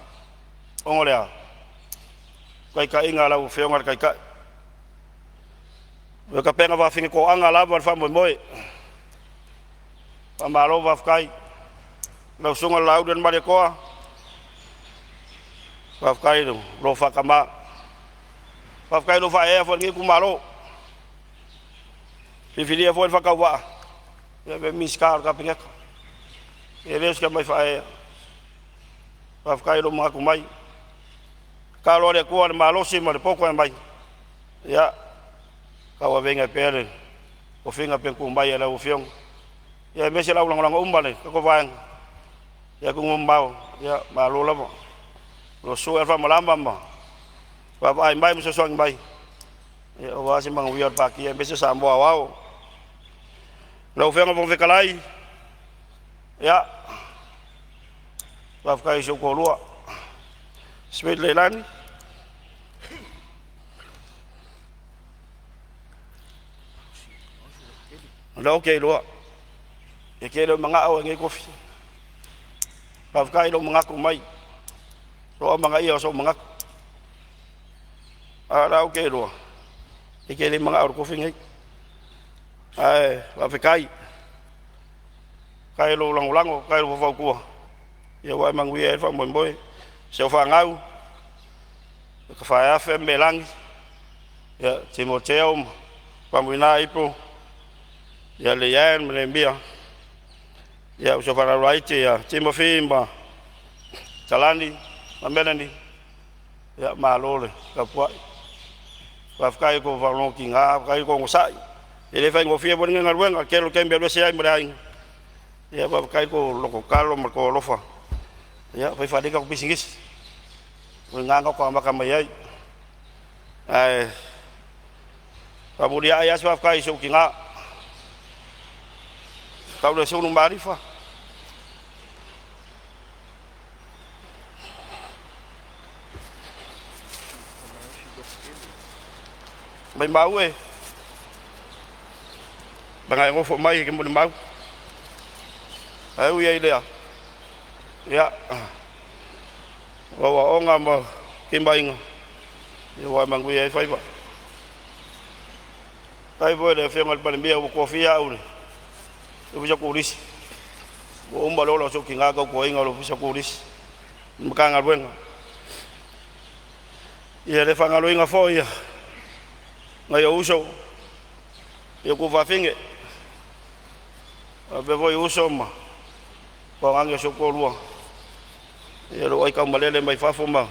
ona o le a? Taitaiga a lau Afioga i le Taitai, o le tapena faafinetoaga lava o le faamoemoe. Faamalo faafetai. Lau Susuga i le Laauli Malietoa, faafetai i lou faatama, faafetai i lou faaeaea foi i lenei itumalo. Filifilia foi le faatauvaa e avea ma Minisita o le Kapeneta, e le o se tamai faaeaea. Faafetai i lou manatu mai. Tatalo lava i le Atua le malosi ma le poto e aumai, ia tauaveina ai pea le tofiga pei ona tuu mai e lau Afioga, aemaise le au lagolago uma a le tatou Vaega i atunuu e mamao, ia malo lava. O lo o susu foi Faamalama ma vaavaai mai ma fesoasoani mai aua se manuia o le Pati aemaise Samoa aoao. Lau Afioga i le Fofoga Fetalai, ia, faafetai i si ou toalua, Sweet Leilani o lea ou te iloa e te le o manao oe i lenei tofi. Faafetai i lou manatu mai, lou amanaia o sou manatu, a o lea ou te iloa e te le manao i le tofi lenei. Ae faafetai, faafetai i lou lagolago, faafetai i lou faufautua ua e manuia ai le faamoemoe. Si au fanau Tafaeafe ma Melani, Timoteo ma Faumuina Ipo, Leanne ma Neemia, si au fanau laiti ia Timothy ma Kalani ma Melanie, ia malo le tapuai. Faafetai i le tou faalogotiga, faafetai le onosai. E le faigofie foi lenei galuega, o le tele o taimi e alu ese ai ma le aiga, ae faafetai i le lototalo ma le tou alofa. Ia fai faalelei tatou pisinisi, o i ina tatou amata mai ai. Ae faamuliai lava se faafetai i si ou tina, Taulesulu Malifa, maimau e leaga e nofo mai e te molimau. Ae ui lava i lea, ia, o aoaoga ma timaiga ua e manuia ai faiva. Faafetai foi i le Afioga i le Palemia ua tofia au i le Ofisa Turisi, ua uma le ola o si ou tina tautuaina le Ofisa Turisi i le Matagaluega. Ia e le faagaloina foi nai ou uso, nai ou tuafafine, faapea foi uso ma toalagi o si ou toalua o lo o aitaumalele mai fafo ma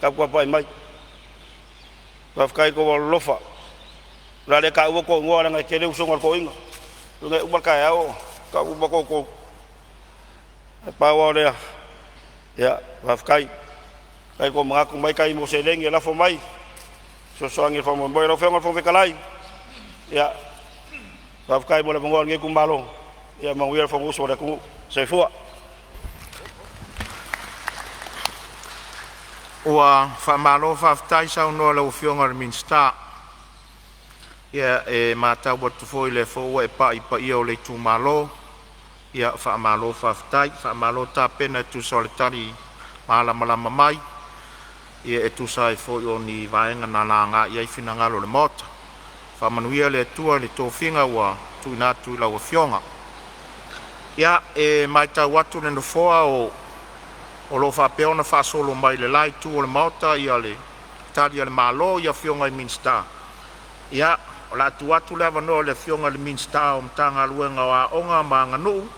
taputapuai mai. Faafetai i lo outou alolofa. O le a le taua tou igoa leaga e tele usoga a le toeaina, e uma le taeao o tau uma outou. Ae pau lava o lea, ia faafetai. Faafetai le tomanatu mai tai mo seleni e lafo mai e fesoasoani i le faamoemoe. Lau Afioga i le Fofoga Fetalai, ia faafetai mo le avanoa o lenei itumalo. Ia manuia le Fonousu a le atunuu. Soifua. Ua faamalo faafetai saunoa i lau Afioga i le Minisita. Ia e matau atu foi o lea foi ua e pai i paia o le itumalo. Ia faamalo faafetai, faamalo tapena e tusa o le tali malamalama mai e tusa ai foi o ni vaega na laga i ai finagalo o le Maota. Faamanuia le Atua i le tofiga ua tuuina atu i lau Afioga. Ia, e matau atu le nofoa o lo o faapea ona faasolo mai le la itu o le Maota le Tali a le Malo i afioga i Minisita. Ia, o le a tuu atu le avanoa i le Afioga i le Minisita o Matagaluega o Aoga ma Aganuu.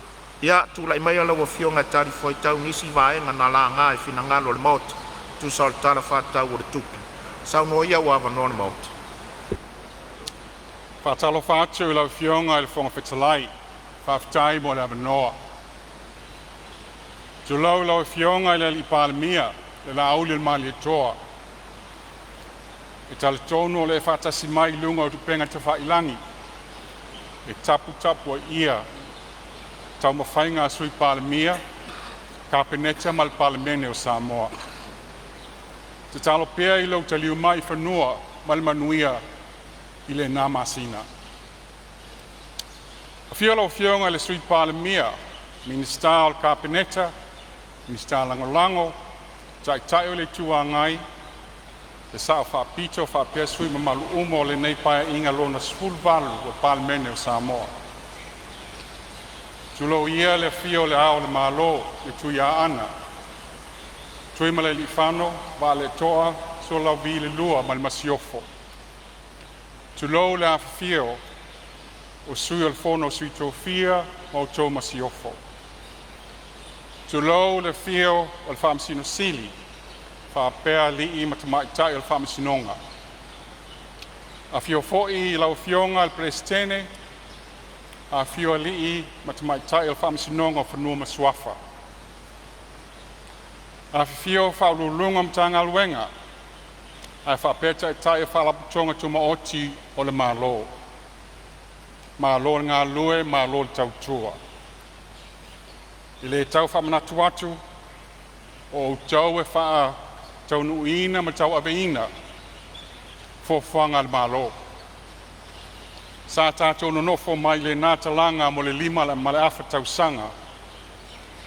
Ia, tulai maia lau Afioga e talifuaitau i nisi vaega na laga i finagalo o le Maota e tusa o le Tala Faatatau o le Tupe. Saunoa ia ua avanoa le Maota.
Faatalofa atu i lau Afioga i le Fofoga Fetalai, faafetai mo le avanoa. Tulou lau Afioga i le Palemia, le Laauli ma le Malietoa. E talitonu o lo o e faatasi mai i luga o upega tafailagi e taputapuaia taumafaiga a le Sui Palemia Kapeneta ma le Palemene o Samoa. Tatalo pea i lou taliu mai i fanua ma le manuia i lena masina. Afio lau Afioga i le Sui Palemia, Minisita o le Kapeneta, Minisita Lagolago, Taitai o le Itu Agai, le Sao Faapito faapea sui usufono mamalu uma o lenei Paeaiga lona XVII o le Palemene o Samoa. Tulou ia le afio o Le Ao o le Malo, le Tuiaana Tuimalealiifano Vaaletoa Sualauvi II ma le Masiofo. Tulou le afifio o Sui o le Fono a Sui Tofia ma le Masiofo. Tulou le afio o le Faamasino Sili faapea alii ma tamaitai o le Faamasinoga. Afio foi lau Afioga i le Peresetene, afifio alii ma tamaitai o le Faamasinoga o Fanua ma Suafa. Afifio Faauluuluga o Matagaluega ae faapea Taitai o Faalapotopotoga Tumaoti a le Malo. Malo le galulue malo le tautua. E le tau faamanatu atu, o outou e faataunuuina ma tauaveina fuafuaga a le Malo. Sa tatou nonofo mai lena talaga mo le 5.5 tausaga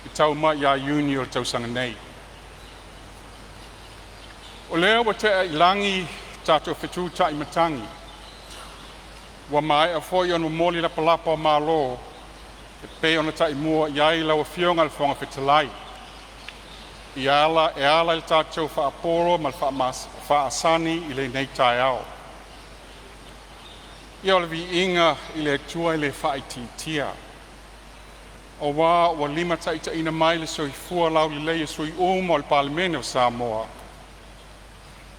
e tau mai ia Iuni o le tausaga nei. O lea ua tea i lagi le tatou fetu taimatagi ua maea foi ona momoli lapalapa o malo e pei ona taimua i ai lau Afioga i le Fofoga Fetalai e ala i le tatou faapolo ma le faasani i lenei taeao. Ia o le viiga i le Atua e le faaitiitia aua ua limataitaiina mai le soifua laulelei o sui usufono uma o le Palemene o Samoa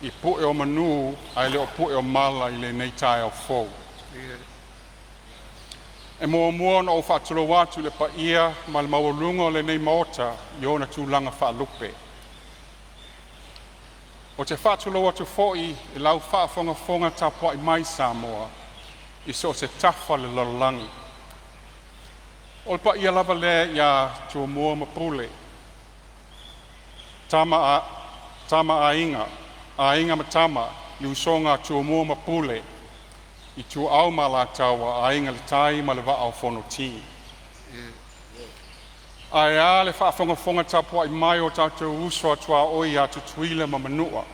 i pu'e o manu ae le o pu'e o mala i lenei taeao fou. E muamua ona ou faatulou atu i le paia ma le maualuga o lenei Maota i ona tulaga faalupe. Ou te faatulou atu foi i lau faafogafoga tapuai mai Samoa i so o se tafa o le lalolagi. O le paia lava lea ia Tumua ma Pule, Tama a Aiga, Aiga ma Tama, le usoga a Tumua ma Pule, Ituau ma Alataua, Aiga i le Tai ma le Vaa o Fonoti. Ae a le faafogafoga tapuai mai a o tatou uso a tuaoi ia Tutuila ma Manua.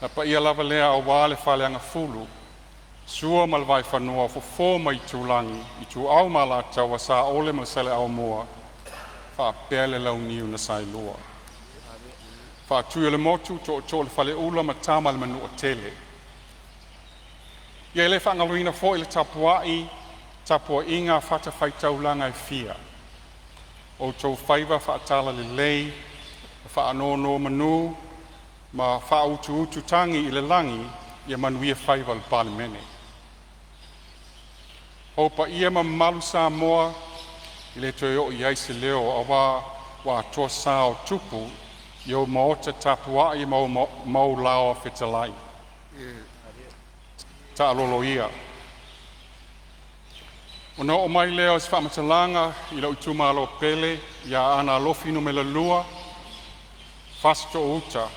Le paia lava lea aua le Faleagafulu, Sua ma le Vaifanua, Fofo ma Aitulagi, Ituau ma Alataua, Saole ma Saleaaumua faapea le Launiu na Saelua. Faatui o le motu, Tootoo o le Faleula ma Tama a le Manuatele. Ia e le faagaloina foi le tapuaiga a fatafaitaulaga e fia, o outou faiva faatalalelei ma faanonomanu ma faautuutu tagi i le lagi ia manuia faiva o le Palemene. O paia ma mamalu Samoa e le toe oo i ai se leo aua ua atoa sa o tupu i ou maota tapuai ma ou laoa fetalai. Taalolo ia. Ona oo mai lea o se faamatalaga i lou itumalo pele ia Aana Alofi Nu.2, Fasitoo-uta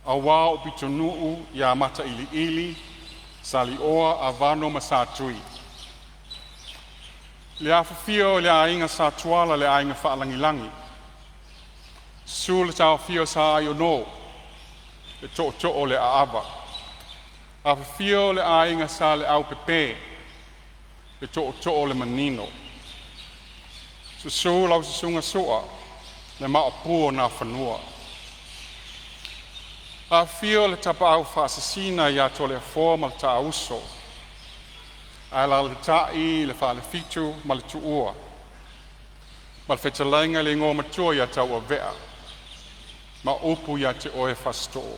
aua ou pitonuu ia Matailiili, Salioa, Avano ma Satui. Le afifio o le Aiga Sa Tuala, le Aiga Faalagilagi, susu le taofia o Sa Aiono le Tootoo o le Aava, afifio le Aiga Sa Leaupepe, le Tootoo o le Manino, susu lau Susuga Sua le Maopu o Nafanua. Afifio le Tapaau Faasisina ia Toleafoa ma le taa uso, alaalatai le Falefitu ma le Tuua ma le fetalaiga i le Igoamatua ia Tauauvea ma upu ia te oe Fasitoo.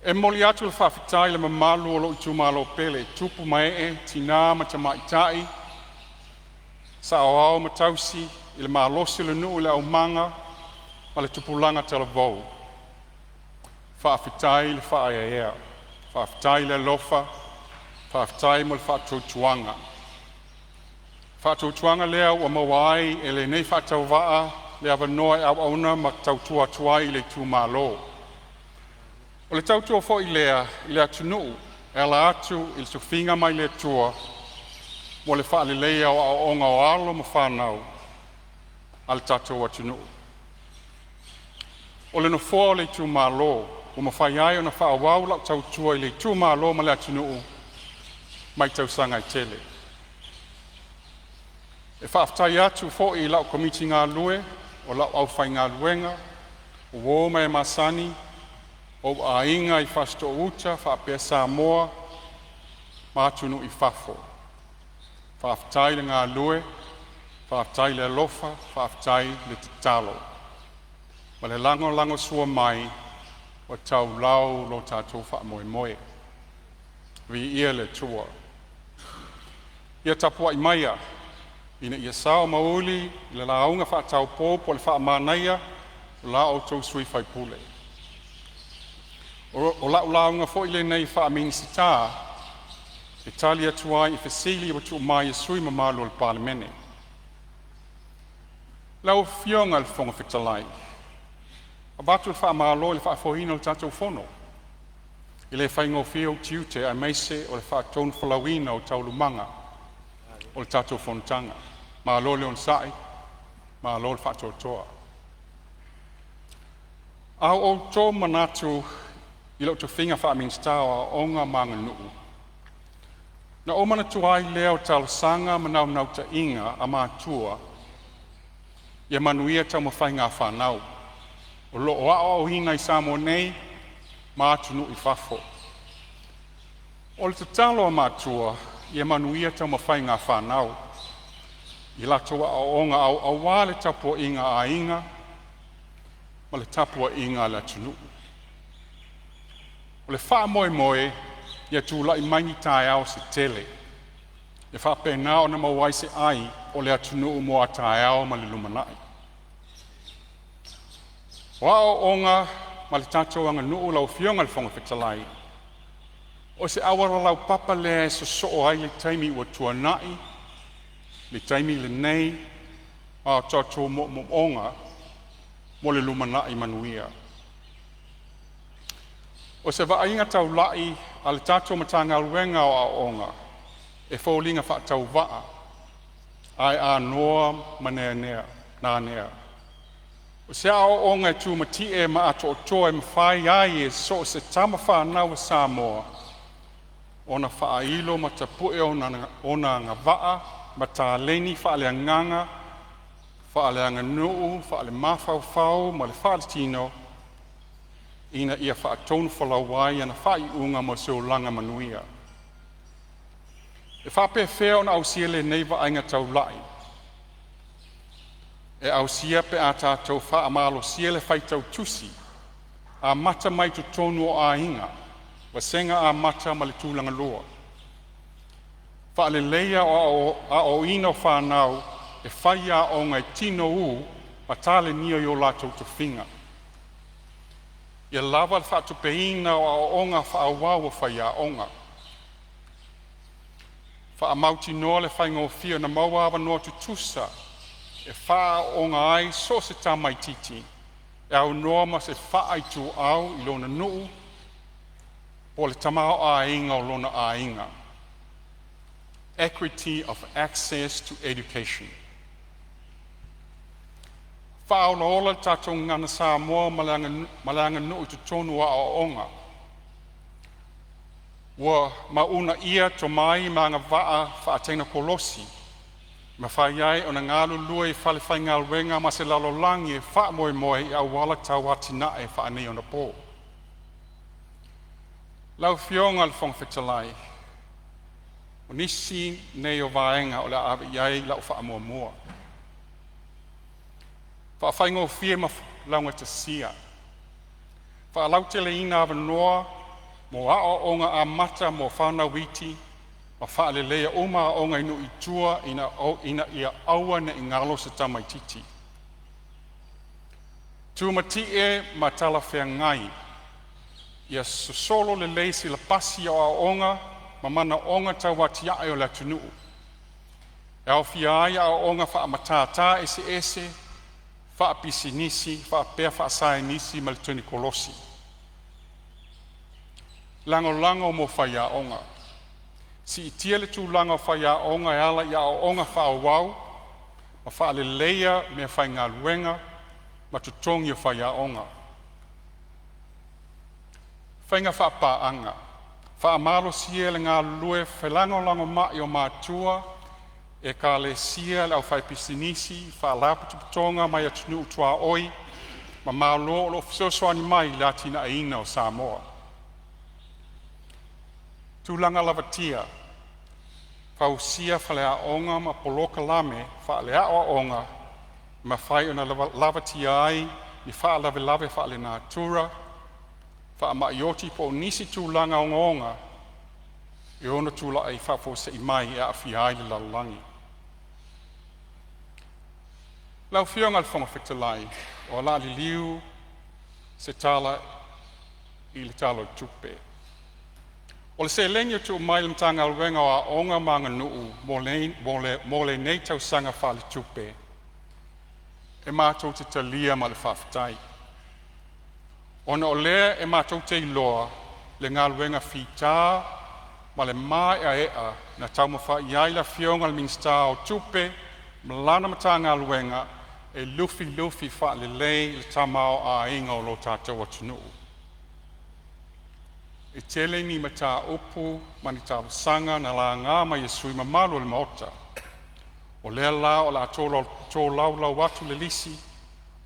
E momoli atu le faafetai i le mamalu o lou itumalo pele, i tupu ma ee, tina ma tamaitai, saoao ma tausi, i le malosi o le nuu, le aumaga ma le tupulaga talavou, faafetai le faaeaea, faafetai le alofa, faafetai mo le faatuatuaga. Faatuatuaga lea ua maua ai e lenei faatauvaa le avanoa e auauna ma tautua atu ai i le itumalo. O le tautua foi lea i le atunuu e ala atu i le tofiga mai le Atua mo le faaleleia o aoaoga o alo ma fanau a le tatou atunuu. O le nofoa o le itumalo ua mafai ai ona faaauau lau tautua i le itumalo ma le atunuu mai tausaga e tele. E faafetai atu foi i lau Komiti Galulue o lau aufaigaluega, o uo ma e masani, ou aiga i Fasitoouta faapea Samoa ma atunuu i fafo. Faafetai le galulue, faafetai le alofa, faafetai le tatalo ma le lagolagosua mai ua taulau lo tatou faamoemoe. Viia le Atua. Ia tapuai maia ina ia sao ma uli le lauga faataupou po o le faamanaia o la outou sui usufono. O lau lauga foi lenei faa-Minisita e tali atu ai i fesili ua tuuina mai e sui usufono mamalu o le Palemene. Lau Afioga i le Fofoga Fetalai, avatu le faamalo i le faafoeina o le tatou Fono. E le faigofie ou tiute aemaise o le faatonufolauina o taualumaga o le tatou fonotaga. Malo le onosai, malo le faatoatoa. A ua ou to manatu i lou tofiga faa-Minisita o Aoga ma Aganuu, ona ou manatua ai lea o talosaga ma naunautaiga a matua ia manuia taumafaiga a fanau, o lo o aoaoina i Samoa nei ma atunuu i fafo. O le tatalo a matua ia manuia taumafaiga a fanau i latou aoaoga aua le tapuaiga a aiga ma le tapuaiga a le atunuu. O le faamoemoe ia tulai mai ni taeao se tele e faapena ona maua ai se ai o le atunuu mo a taeao ma le lumanai. O aoaoga ma le tatou aganuu lau Afioga i le Fofoga Fetalai, o se auala laupapa lea e sosoo ai le taimi ua tuanai, le taimi lenei ma o tatou moomooga mo le lumanai manuia. O se vaaiga taulai a le tatou Matagaluega o Aoaoga, e foliga faatauvaa ae anoa ma nanea. O se aoaoga e tumatie ma atoatoa e mafai ai e so o se tamafanau a Samoa ona faailo ma tapue ona agavaa ma taleni faaleagaga, faaleaganuu, faale-mafaufau ma le faaletino ina ia faatonufolau ai ana faaiuga mo se olaga manuia. E faapefea ona ausia lenei vaaiga taulai? E ausia pe a tatou faamalosia le faitau tusi amata mai totonu o aiga, vasega amata ma le tulagalua. Faaleleia o le aoaoina o fanau e fai aoga e tinou ma talenia i o latou tofiga. Ia lava le faatupeina o aoaoga faaauau a faiaoga. Faamautinoa le faigofie ona maua avanoa tutusa e faaaooga ai so o se tamaitiiti e aunoa ma se faaituau i lona nuu po o le tamaoaiga o lona aiga. Equity of access to education. Faaolaola le tatou Gagana Samoa ma le aganuu i totonu o aoaoga. Ua uunaia tomai ma agavaa faatekonolosi e mafai ai ona galulue i falefaigaluega ma se lalolagi e faamoemoe i auala tau atinae faaneionapo. Lau Afioga i le Fofoga Fetalai, o nisi nei o vaega o le a ave iai lau faamuamua: Faafaigofie ma laugatasia, faalauteleina avanoa mo aoaoga amata mo fanau iti, ma faaleleia uma aoga i nuu i tua ina ia aua nei galo se tamaitiiti. Tumatie ma talafeagai, ia sosolo lelei silapasi o aoaoga ma manaoga tau atiae o le atunuu. E aofia ai aoaoga faamatata eseese, faapisinisi faapea faasaienisi ma le tekonolosi. Lagolago mo Faiaoga. Siitia le tulaga o faiaoga e ala i aoaoga faaauau ma faaleleia meafaigaluega ma totogi o faiaoga. Faiga Faapaaga. Faamalosia le galulue felagolagomai o matua, ekalesia le aufaipisinisi, faalapotopotoga mai atunuu tuaoi ma Malo o lo o fesoasoani mai i le atinaeina o Samoa. Tulaga Lavatia. Fausia faleaoga ma polokalame faaleaoaoga e mafai ona lavatia ai ni faalavelave faalenatura, faamai oti po o nisi tulaga ogaoga e ono tulai faafuasei mai e aafia ai le lalolagi. Lau Afioga i le Fofoga Fetalai, o le a liliu se tala i le Tala o le Tupe. O le seleni ua tuuina mai i le Matagaluega o Aoga ma Aganuu mo lenei tausaga faaletupe, e matou te talia ma le faafetai, ona o lea e matou te iloa le galuega fita ma le maeaea na taumafai i ai le Afioga i le Minisita o Tupe ma lana Matagaluega e lufilufi faalelei le tamaoaiga o lo tatou atunuu. E tele ni mataupu ma ni talosaga na laga mai e sui usufono mamalu o le Maota. O lea la o le a tolaulau atu le lisi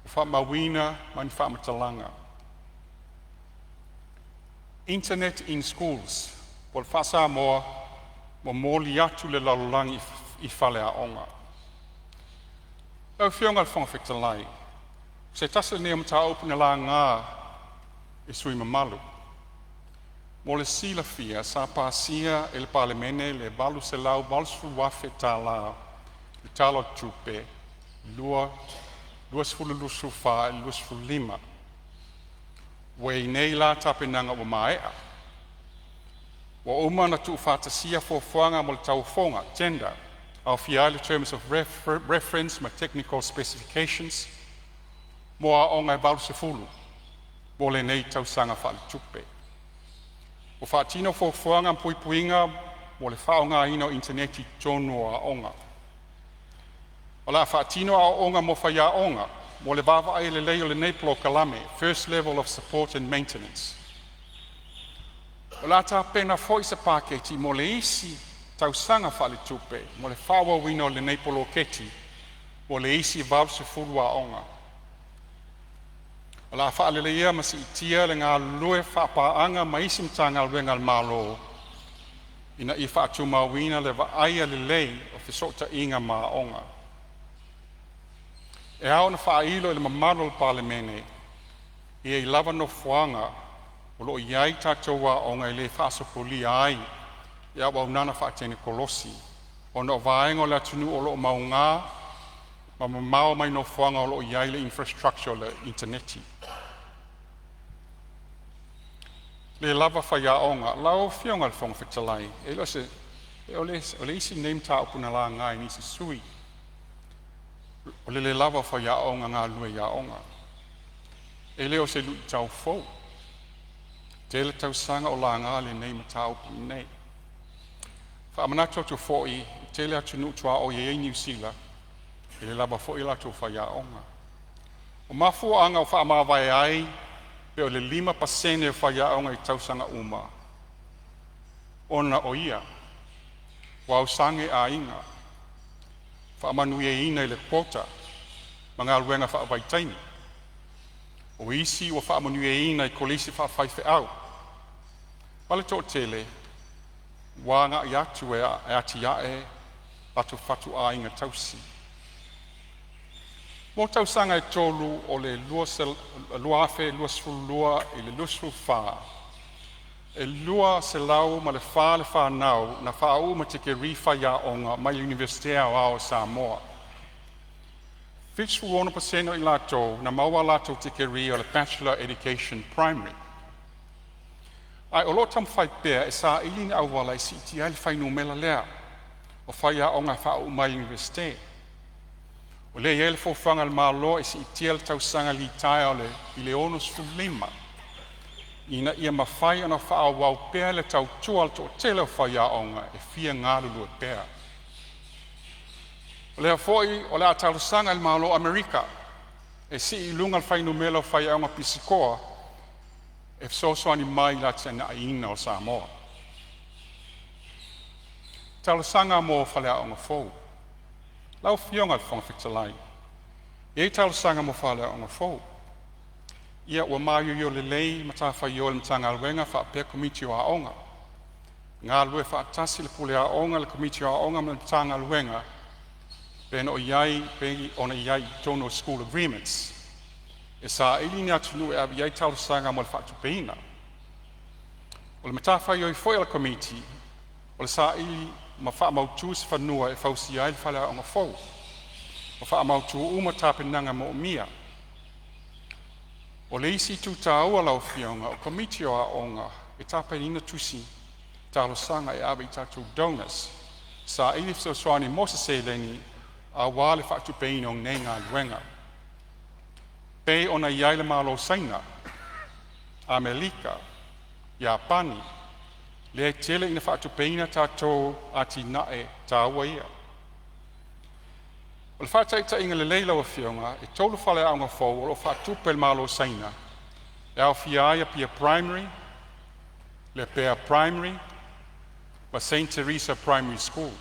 ua faamauina ma ni faamatalaga. Internet in Schools po o le faa-Samoa, Momoli atu le lalolagi i faleaoga. Lau Afioga i le Fofoga Fetalai, o se tasi lenei o mataupu na laga e sui usufono mamalu. Mo le silafia, sa pasia e le Palemene le $880,000 i le Tala o le Tupe 2024/2025. Ua i ai nei la tapenaga ua maea, ua uma ona tuufaatasia fuafuaga mo le tauofoga (tender) aofia ai Terms of Reference ma Technical Specifications mo aoga e 80 mo lenei tausaga faaletupe. Ua faatino fuafuaga ma puipuiga mo le faaaogaina o initaneti i totonu o aoga. O le a faatino aoaoga mo faiaoga mo le vaavaaia lelei o lenei polokalame (First Level of Support and Maintenance). O le a tapena foi se paketi mo le isi tausaga faaletupe mo le faaauauina o lenei poloketi mo le isi 80 aoga. O le a faaleleia ma siitia le galulue faapaaga ma isi Matagaluega a le Malo ina ia faatumauina le vaaia lelei o fesootaiga ma aoga. E ao ona faailo i le mamalu o le Palemene, e i ai lava nofoaga o lo o i ai tatou aoga e le faasopolia ai le auaunaga faatekonolosi ona o vaega o le atunuu o lo o mauga ma mamao mai nofoaga o lo o i ai le infrastructure o le initaneti. Le lava faiaoga. Lau Afioga i le Fofoga Fetalai, e le o se o le isi lenei mataupu na laga e nisi o sui usufono, o le le lava o faiaoga galulue i aoga. E le o se luitau fou, tele tausaga o laga lenei mataupu i inei. Faamanatu atu foi, e tele atunuu tuaoi e i ai Niu Sila e le lava foi a latou faiaoga. O mafuaaga ua faamavae ai pe o le 5% o faiaoga i tausaga uma ona o ia ua ausage aiga, faamanuiaina i le quota ma galuega faavaitaimi. O isi ua faamanuiaina i kolisi faafaifeau, ma le toatele ua agai atu e atiae latou fatuaiga tausii. Mo tausaga e tolu o le 2022 i le 2024, e 204 le fanau na faauu ma tikeri faiaoga mai le Iunivesite Aoao o Samoa. 76% o i latou na maua a latou tikeri o le Bachelor of Education Primary. Ae o lo o taumafai pea e saili ni auala e siitia ai le fuainumera lea. o faiaoga e faauu mai i le Iunivesite. O lea e i ai le fuafuaga a le Malo e siitia le tausaga litaea i le 65 ina ia mafai ona faaauau pea le tautua a le toatele o faiaoga e fia galulue pea. O lea foi o le a talosaga i le Malo o Amerika e sii i luga le fuainumera o faiaoga pisikoa e fesoasoani mai i le atiaeina o Samoa. Talosaga mo Faleaoga fou. Lau Afioga i le Fofoga Fetalai, e i ai talosaga mo faleaoga fou. Ia ua maioio lelei matafaioi a le Matagaluega faapea Komiti o Aoga, galulue faatasi le Pule Aoga, le Komiti o Aoga ma le Matagaluega e pei ona i ai i totonu o School Agreements. E saili ni atunuu e ave i ai talosaga mo le faatupeina. O le matafaioi foi a le Komiti o le saili ma faamautu se fanua e fausia ai le faleaoga fou. Ua faamautu uma tapenaga moomia. O le isi itu taua lau Afioga, o Komiti o Aoga e tapenaina tusi talosaga e ave i tatou donors e saili fesoasoani mo se seleni aua le faatupeina o nei galuega. E pei ona i ai le Malo o Saina, Amelika, Iapani, lea e tele ina faatupeina tatou atinae taua ia. O le faataitaiga lelei lau Afioga, e tolu faleaoga fou o lo o faatupe e le Malo o Saina e aofia ai Apia Primary, Lepea Primary ma Saint Theresa Primary School.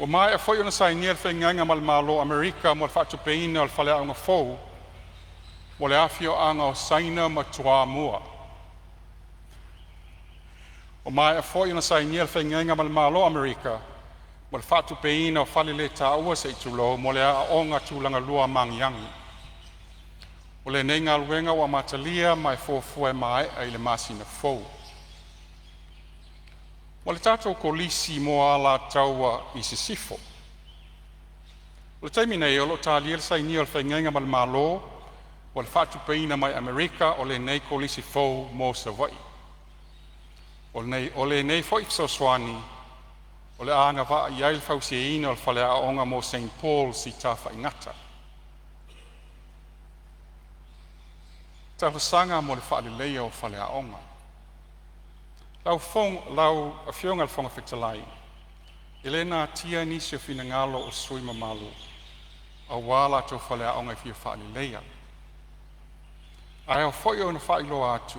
Ua maea foi ona sainia le faaiuga ma le Malo o Amerika mo le faatupeina o le faleaoga fou mo le afioaga o Saina ma Toamua. Ua maea foi ona sainia le faaiuga ma le Malo o Amerika mo le faatupeina o faleletaua se i tulou mo le Aoga Tulagalua a Magiagi. O lenei galuega ua amatalia ma e fuafua e maea i le masina fou. Mo le tatou Kolisi mo Alataua i Sisifo. O le taimi nei o lo o talia le sainia o le faaiuga ma le Malo mo le faatupeina mai Amerika o lenei Kolisi fou mo Savaii. O lenei foi fesoasoani o le a agavaa i ai le fausiaina o le faleaoga mo St Pauls i Tafaigata. Talosaga mo le Faaleleia o Faleaoga. Lau Afioga i le Fofoga Fetalai, e le natia nisi o finagalo o sui usufono mamalu aua latou faleaoga e fia faaleleia. Ae ao foi ona faailoa atu,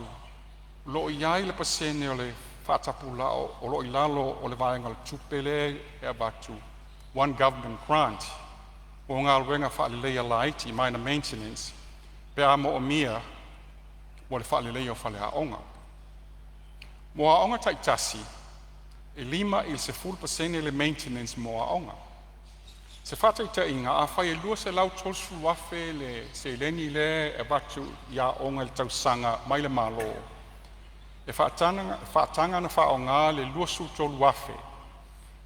o lo o i ai le pasene o le faatapulaa o lo o i lalo o le vaega o le tupe lea e avatu, One Government Grant mo galuega faaleleia laiti, minor maintenance pe a moomia mo le faaleleia o faleaoga. Mo aoga taitasi, e 5 i le 10% le maintenance mo aoga. Se faataitaiga, afai e $230,000 le seleni lea e avatu i aoga i le tausaga mai le Malo, e faataga ona faaaoga le $23,000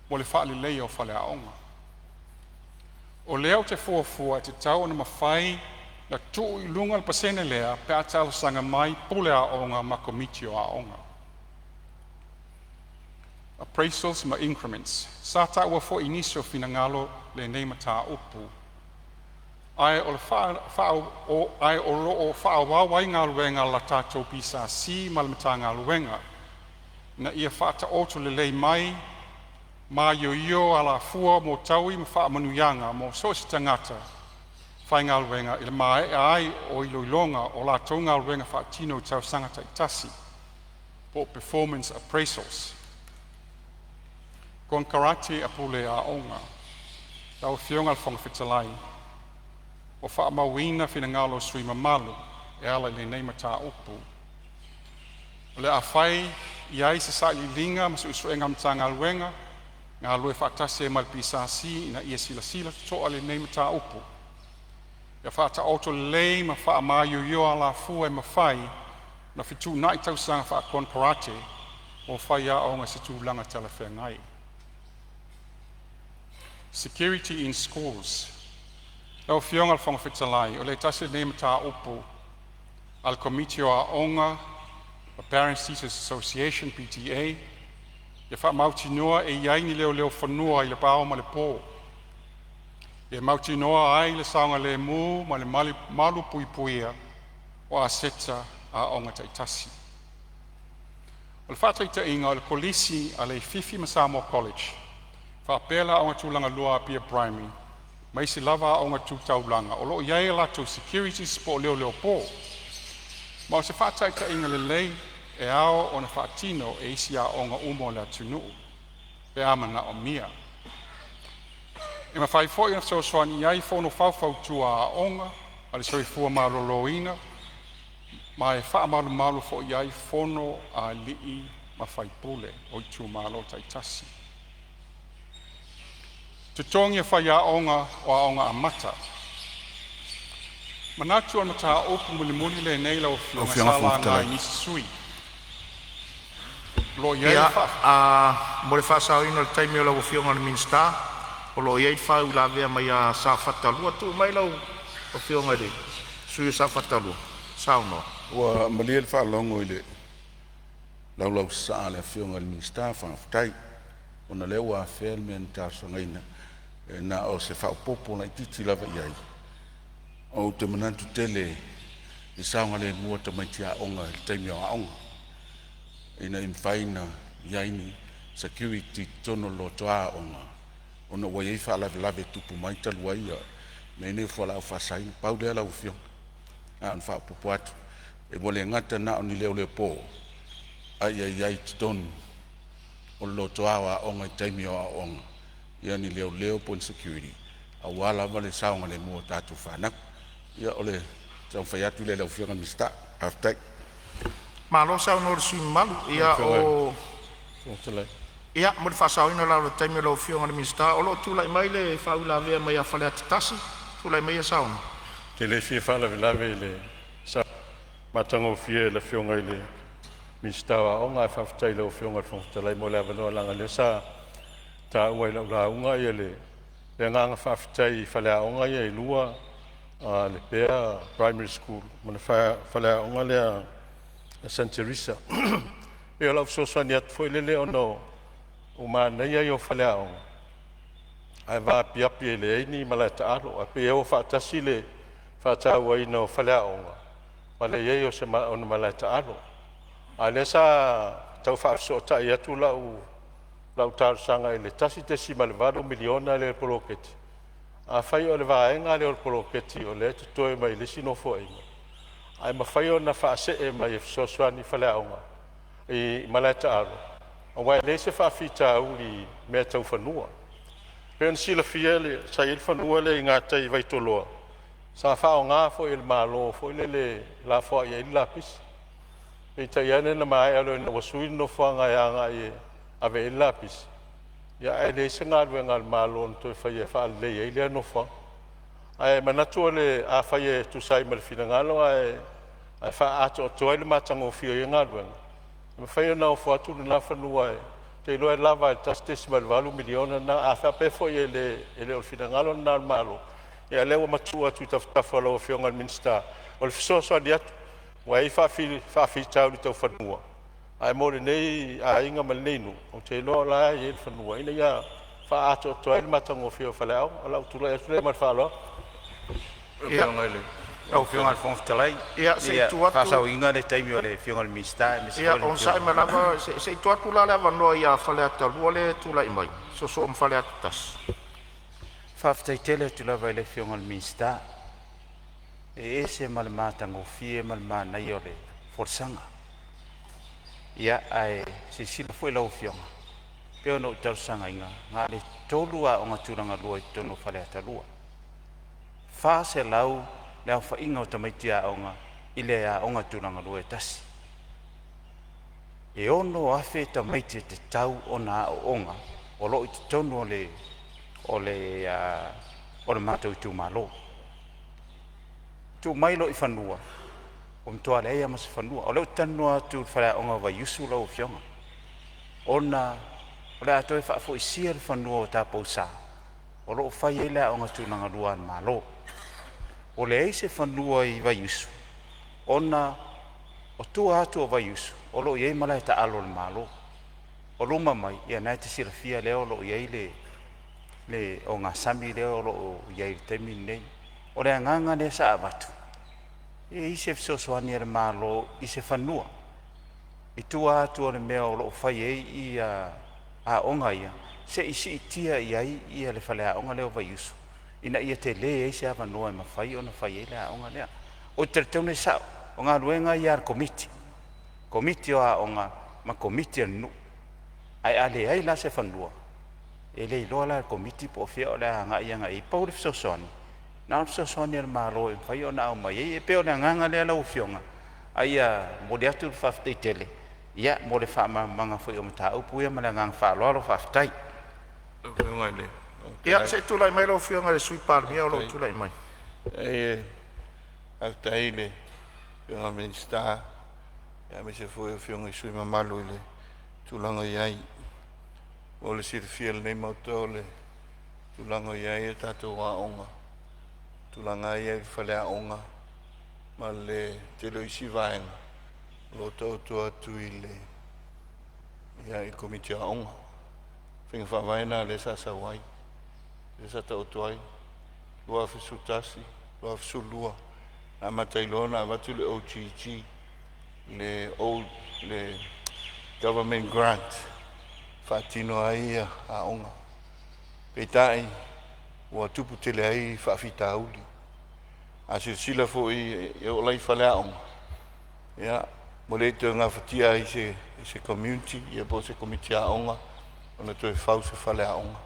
mo le faaleleia o faleaoga. O lea ou te fuafua e tatau ona mafai ona tuu i luga le pasene lea pe a talosaga mai pule aoga ma komiti o aoga. Appraisals ma Increments. Sa taua foi i nisi o finagalo lenei mataupu, ae o lo o faaauau ai galuega a le tatou PSC ma le Matagaluega ina ia faataoto lelei mai maioio alafua mo taui ma faamanuiaga mo so o se tagata faigaluega i le maea ai o iloiloga o latou galuega faatino i tausaga taitasi (performance appraisals). Konekarate a Pule Aoga. Lau Afioga i le Fofoga Fetalai, ua faamauina finagalo o sui usufono mamalu e ala i lenei mataupu. O le a fai i ai se sailiiliga ma suesuega a le Matagaluega galulue faatasi ai ma le PSC ina ia silasila totoa i lenei mataupu. Ia faataoto lelei ma faamaioio alafua e mafai ona fetuunai tausaga faakonekarate mo faiaoga i se tulaga talafeagai. Security in Schools. Lau Afioga i le Fofoga Fetalai, o le tasi lenei mataupu a le Komiti o Aoga, Parents Teachers Association PTA Ia faamautinoa e i ai ni leoleo fanua i le ao ma le po, e mautinoa ai le saogalemu ma le malupuipuia o aseta a aoga taitasi. O le faataitaiga o le Kolisi a Leififi ma Samoa College faapea le Aoga Tulagalua a Apia Primary ma isi lava aoga tu taulaga o lo o i ai a latou securities po o leoleo po. Ma o se faataitaiga lelei e ao ona faatino e isi aoga uma o le atunuu pe a manaomia. E mafai foi ona fesoasoani i ai Fono Faufautua a Aoga a le Soifua Maloloina ma e faamalumalu foi i ai fono a alii ma faipule o itumalo taitasi. Totogi o Faiaoga o Aoga Amata. E manatu o le mataupu mulimuli lenei lau
Lau
Afioga
Afioga i le
sa
Fofoga
laga e
Fetalai.
nisi sui usufono. O lo o i ai
Ia, mo le faasaoina o le taimi o lau Afioga i le Minisita, o lo o i ai le faauilavea mai ia Safata 2. Tuu mai lau Afioga i le sui usufono mo Safata 2 e saunoa.
Ua malie le faalogo i le laulausasaa a le Afioga i le Minisita, faafetai ona o lea ua afea le mea na talosagaina. E na o se faaopoopo laitiiti lava i ai. Ou te manatu tele i le saogalemu o tamaiti aoga i le taimi o aoga, ina ia mafai ona i ai ni security i totonu o le lotoa aoga ona ua i ai faalavelave e tupu mai talu ai mea nei o fualaau faasaina. Pau lea lau Afioga, na ona faaopoopo atu. Ua le gata na o ni leoleo po, a ia i ai i totonu o le lotoa o aoga i taimi o aoaoga ia ni leoleo po o ni security aua lava le saogalemu o tatou fanau. Ia o le taumafai atu lea i lau Afioga i le Minisita. Faafetai.
Malo saunoa i le sui usufono mamalu.
Lau Afioga i le Fofoga Fetalai.
Ia, mo le faasaoina la o le taimi o lau Afioga i le Minisita, o lo o tulai mai le faauilavea mai ia Faleata 1. Tulai maia Saona.
Ou te le fia faalavelave i le saunoaga matagofie a le Afioga i le Minisita o Aoga, ae faafetai i lau Afioga i le Fofoga Fetalai mo le avanoa, leaga o lea sa taua i lau lauga le agaga faafetai i faleaoga ia e lua, Lepea Primary School ma le faleaoga lea a Saint Teresa. Ia o lau fesoasoani atu foi lele ona o le manaia ia o faleaoga ae vaapiapi e leai ni malae taalo, ae pei ua faatasi le faatauaina o faleaoga ma le i ai o ni malae taalo. A o lea sa tau faafesootai atu lau talosaga i le $1.8 miliona lea i le poloketi. Afai o le vaega lea o le poloketi o lea e totoe mai le isi Nofoaiga, ae mafai ona faasee mai e fesoasoani i faleaoga i malae taalo, aua e leai se faafitauli i mea tau fanua. E pei ona silafia sa i ai le fanua lea i gatai i Vaitoloa sa faaaoga foi e le Malo foi lele e lafoai ai le lapisi. Peitai ane na maea loa ina ua sui le nofoaga e agai e ave i ai le lapisi, ia ae leai se galuega a le Malo na toe faia e faalelei ai lea nofoaga. Ae manatu afai e tusa ai ma le finagalo ae faaatoatoa ai le matagofie o ia galuega, e mafai ona ofo atu lena fanua, ou te iloa e lava a le $1.8 miliona lena. A faapea foi e le o le finagalo lena o le Malo, ia o lea ua matuu atu i tafatafa o lau Afioga i le Minisita. O le fesoasoani atu aua e i ai faafitauli tau fanua, ae mo lenei aiga ma lenei nuu, ou te iloa o la e i ai le fanua ina ia faaatoatoa ai le matagofie o faleaoga. O lou tulai atu lea ma le faaaloalo.
Lau Afioga i le Fofoga Fetalai,
Ia, se i
ia
tuu atu,
faasaoina le taimi o le Afioga i le Minisita aemaise
ia
foi le
onosai
Afioga.
mai lava se i tuu atu la le avanoa ia Faleata 2 lea e tulai mai, soosoo ma Faleata 1.
Faafetai tele atu lava i le Afioga i le Minisita, e ese ma le matagofie ma le manaia o le folasaga. Ia ae silasila foi lau Afioga, pei ona ou talosagaina, na o le tolu aoga tulagalua i totonu o Faleata 2, 400 le aofaiga o tamaiti aoga i le aoga tulagalua e tasi. E 6,000 tamaiti e tatau ona aooga o lo o i totonu o le matou itumalo. Tuu mai loa i fanua, ua matua leai lava ma se fanua. O lea ou te talanoa atu i le faleaoga o Vaiusu lau afioga, ona o le a toe faafoisia le fanua o Taupousa o lo o fai ai le aoga tulagalua a le Malo. Ua leai se fanua i Vaiusu ona o tua atu o Vaiusu o lo o i ai malae taalo a le Malo.
O luma mai, ia na e te silafia lea o lo o i ai le ogasami lea o lo o i ai i le taimi lenei. O le agaga lea sa avatu, e i ai se fesoasoani a le Malo i se fanua i tua atu o le mea o lo o fai ai ia aoga ia, se i siitia i ai ia le faleaoga lea o Vaiusu ina ia tele ai se avanoa e mafai ona fai ai le aoga lea. Ou te talitonu e sao, o galuega ia a le Komiti o Aoga ma Komiti a le nuu. Ae a leai la se fanua, e le iloa la e le Komiti po o fea o le a agai i ai. Pau le fesoasoani, na o le fesoasoani a le Malo e mafai ona aumai ai. E pei o le agaga lea lau Afioga, a ia momoli atu le faafetai tele mo le faamalamalamaga foi o mataupu ia ma le agaga faaaloalo. Faafetai.
Ia, se i tulai mai lau Afioga i le Sui Palemia o lo o tulai mai.
Faafetai i le Afioga i le Minisita aemaise foi o Afioga i sui usufono mamalu i le tulaga o i ai. Mo le silafia e lenei Maota o le tulaga o i ai a tatou aoga, tulaga lava ia i faleaoga ma le tele o isi vaega o lo o taoto atu i le Komiti o Aoga. O faiga faavae na lea sa sau ai, lea sa taoto ai 2011, 2012 na amata ai loa ona avatu le OGG, le Government Grant e faatino ai aoga. Peitai ua tupu tele ai faafitauli. A silasila foi e oo la i faleaoga, ia ua le toe gafatia ai e se community po o se Komiti Aoga ona toe fau se faleaoga.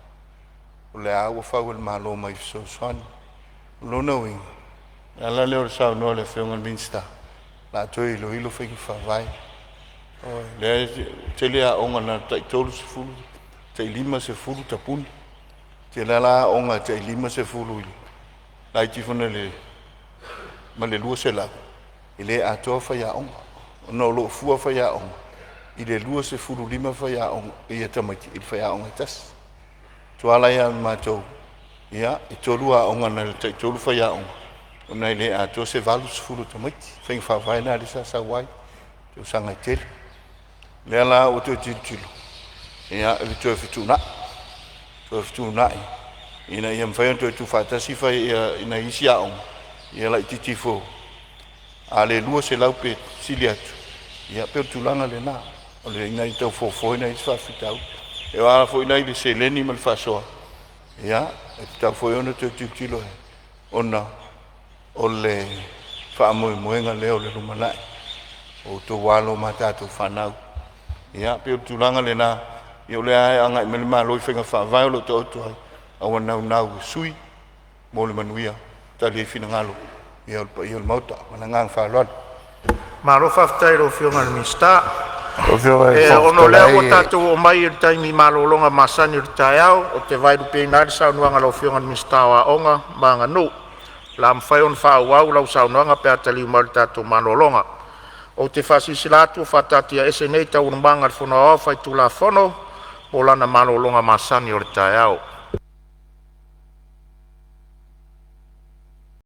O lea lava ua fau e le Malo mai fesoasoani. O lona uiga, o le ala lea o le saunoa o le Afioga i le Minisita, o le a toe iloilo faiga faavae. O lea e tele aoga na o le tai 30, tai 50 tapuni. E tele lava la aoga e tai 50, laiti ifo nai le 200, e le atoa faiaoga, ona o lo o fua faiaoga i le 25 faiaoga tamaiti i le faiaoga e tasi. O tua la ia matou, ia, e tolu aoga na o le tai-tolu faiaoga, ona e le atoa se 80 o tamaiti. O faiga faavae na lea sa sau ai i tausaga e tele. O lea la ua toe tilotilo i le toe fetuunai, toe fetuunai ina ia mafai ona toe tuufaatasi nai isi aoga ia laitiiti ifo, a le 200 pe sili atu, ia pei o le tulaga lena ina ia tau fofo ai nai isi faafitauli. E a foi la i le seleni ma le faasoa, ia, e tatau foi ona toe tilotilo ona o le faamoemoega lea o le lumanai o outou alo ma a tatou fanau. Ia pei o le tulaga lena, o lea e agai mai le Malo i faiga faavae o lo o taoto ai, a ua naunau e sui mo le manuia, tali ai finagalo o le paia o le Maota. Ma le agaga faaaloalo.
Malo faafetai i lau Afioga i le Minisita.
Lau Afioga i le
E,
Fofoga
ona o lea ua
Fetalai,
tatou oo mai i le taimi malologa masani o le taeao, ou te vaelupeina ai le saunoaga a lau Afioga i le Minisita o Aoga, Mataupu ma Aganuu. O le a mafai ona faaauau lau saunoaga pe a taliu mai le tatou malologa. Ou te faasilasila atu ua faataatiaese nei Taualumaga a le Fono Aoao Faitulafono mo lana malologa masani o le taeao.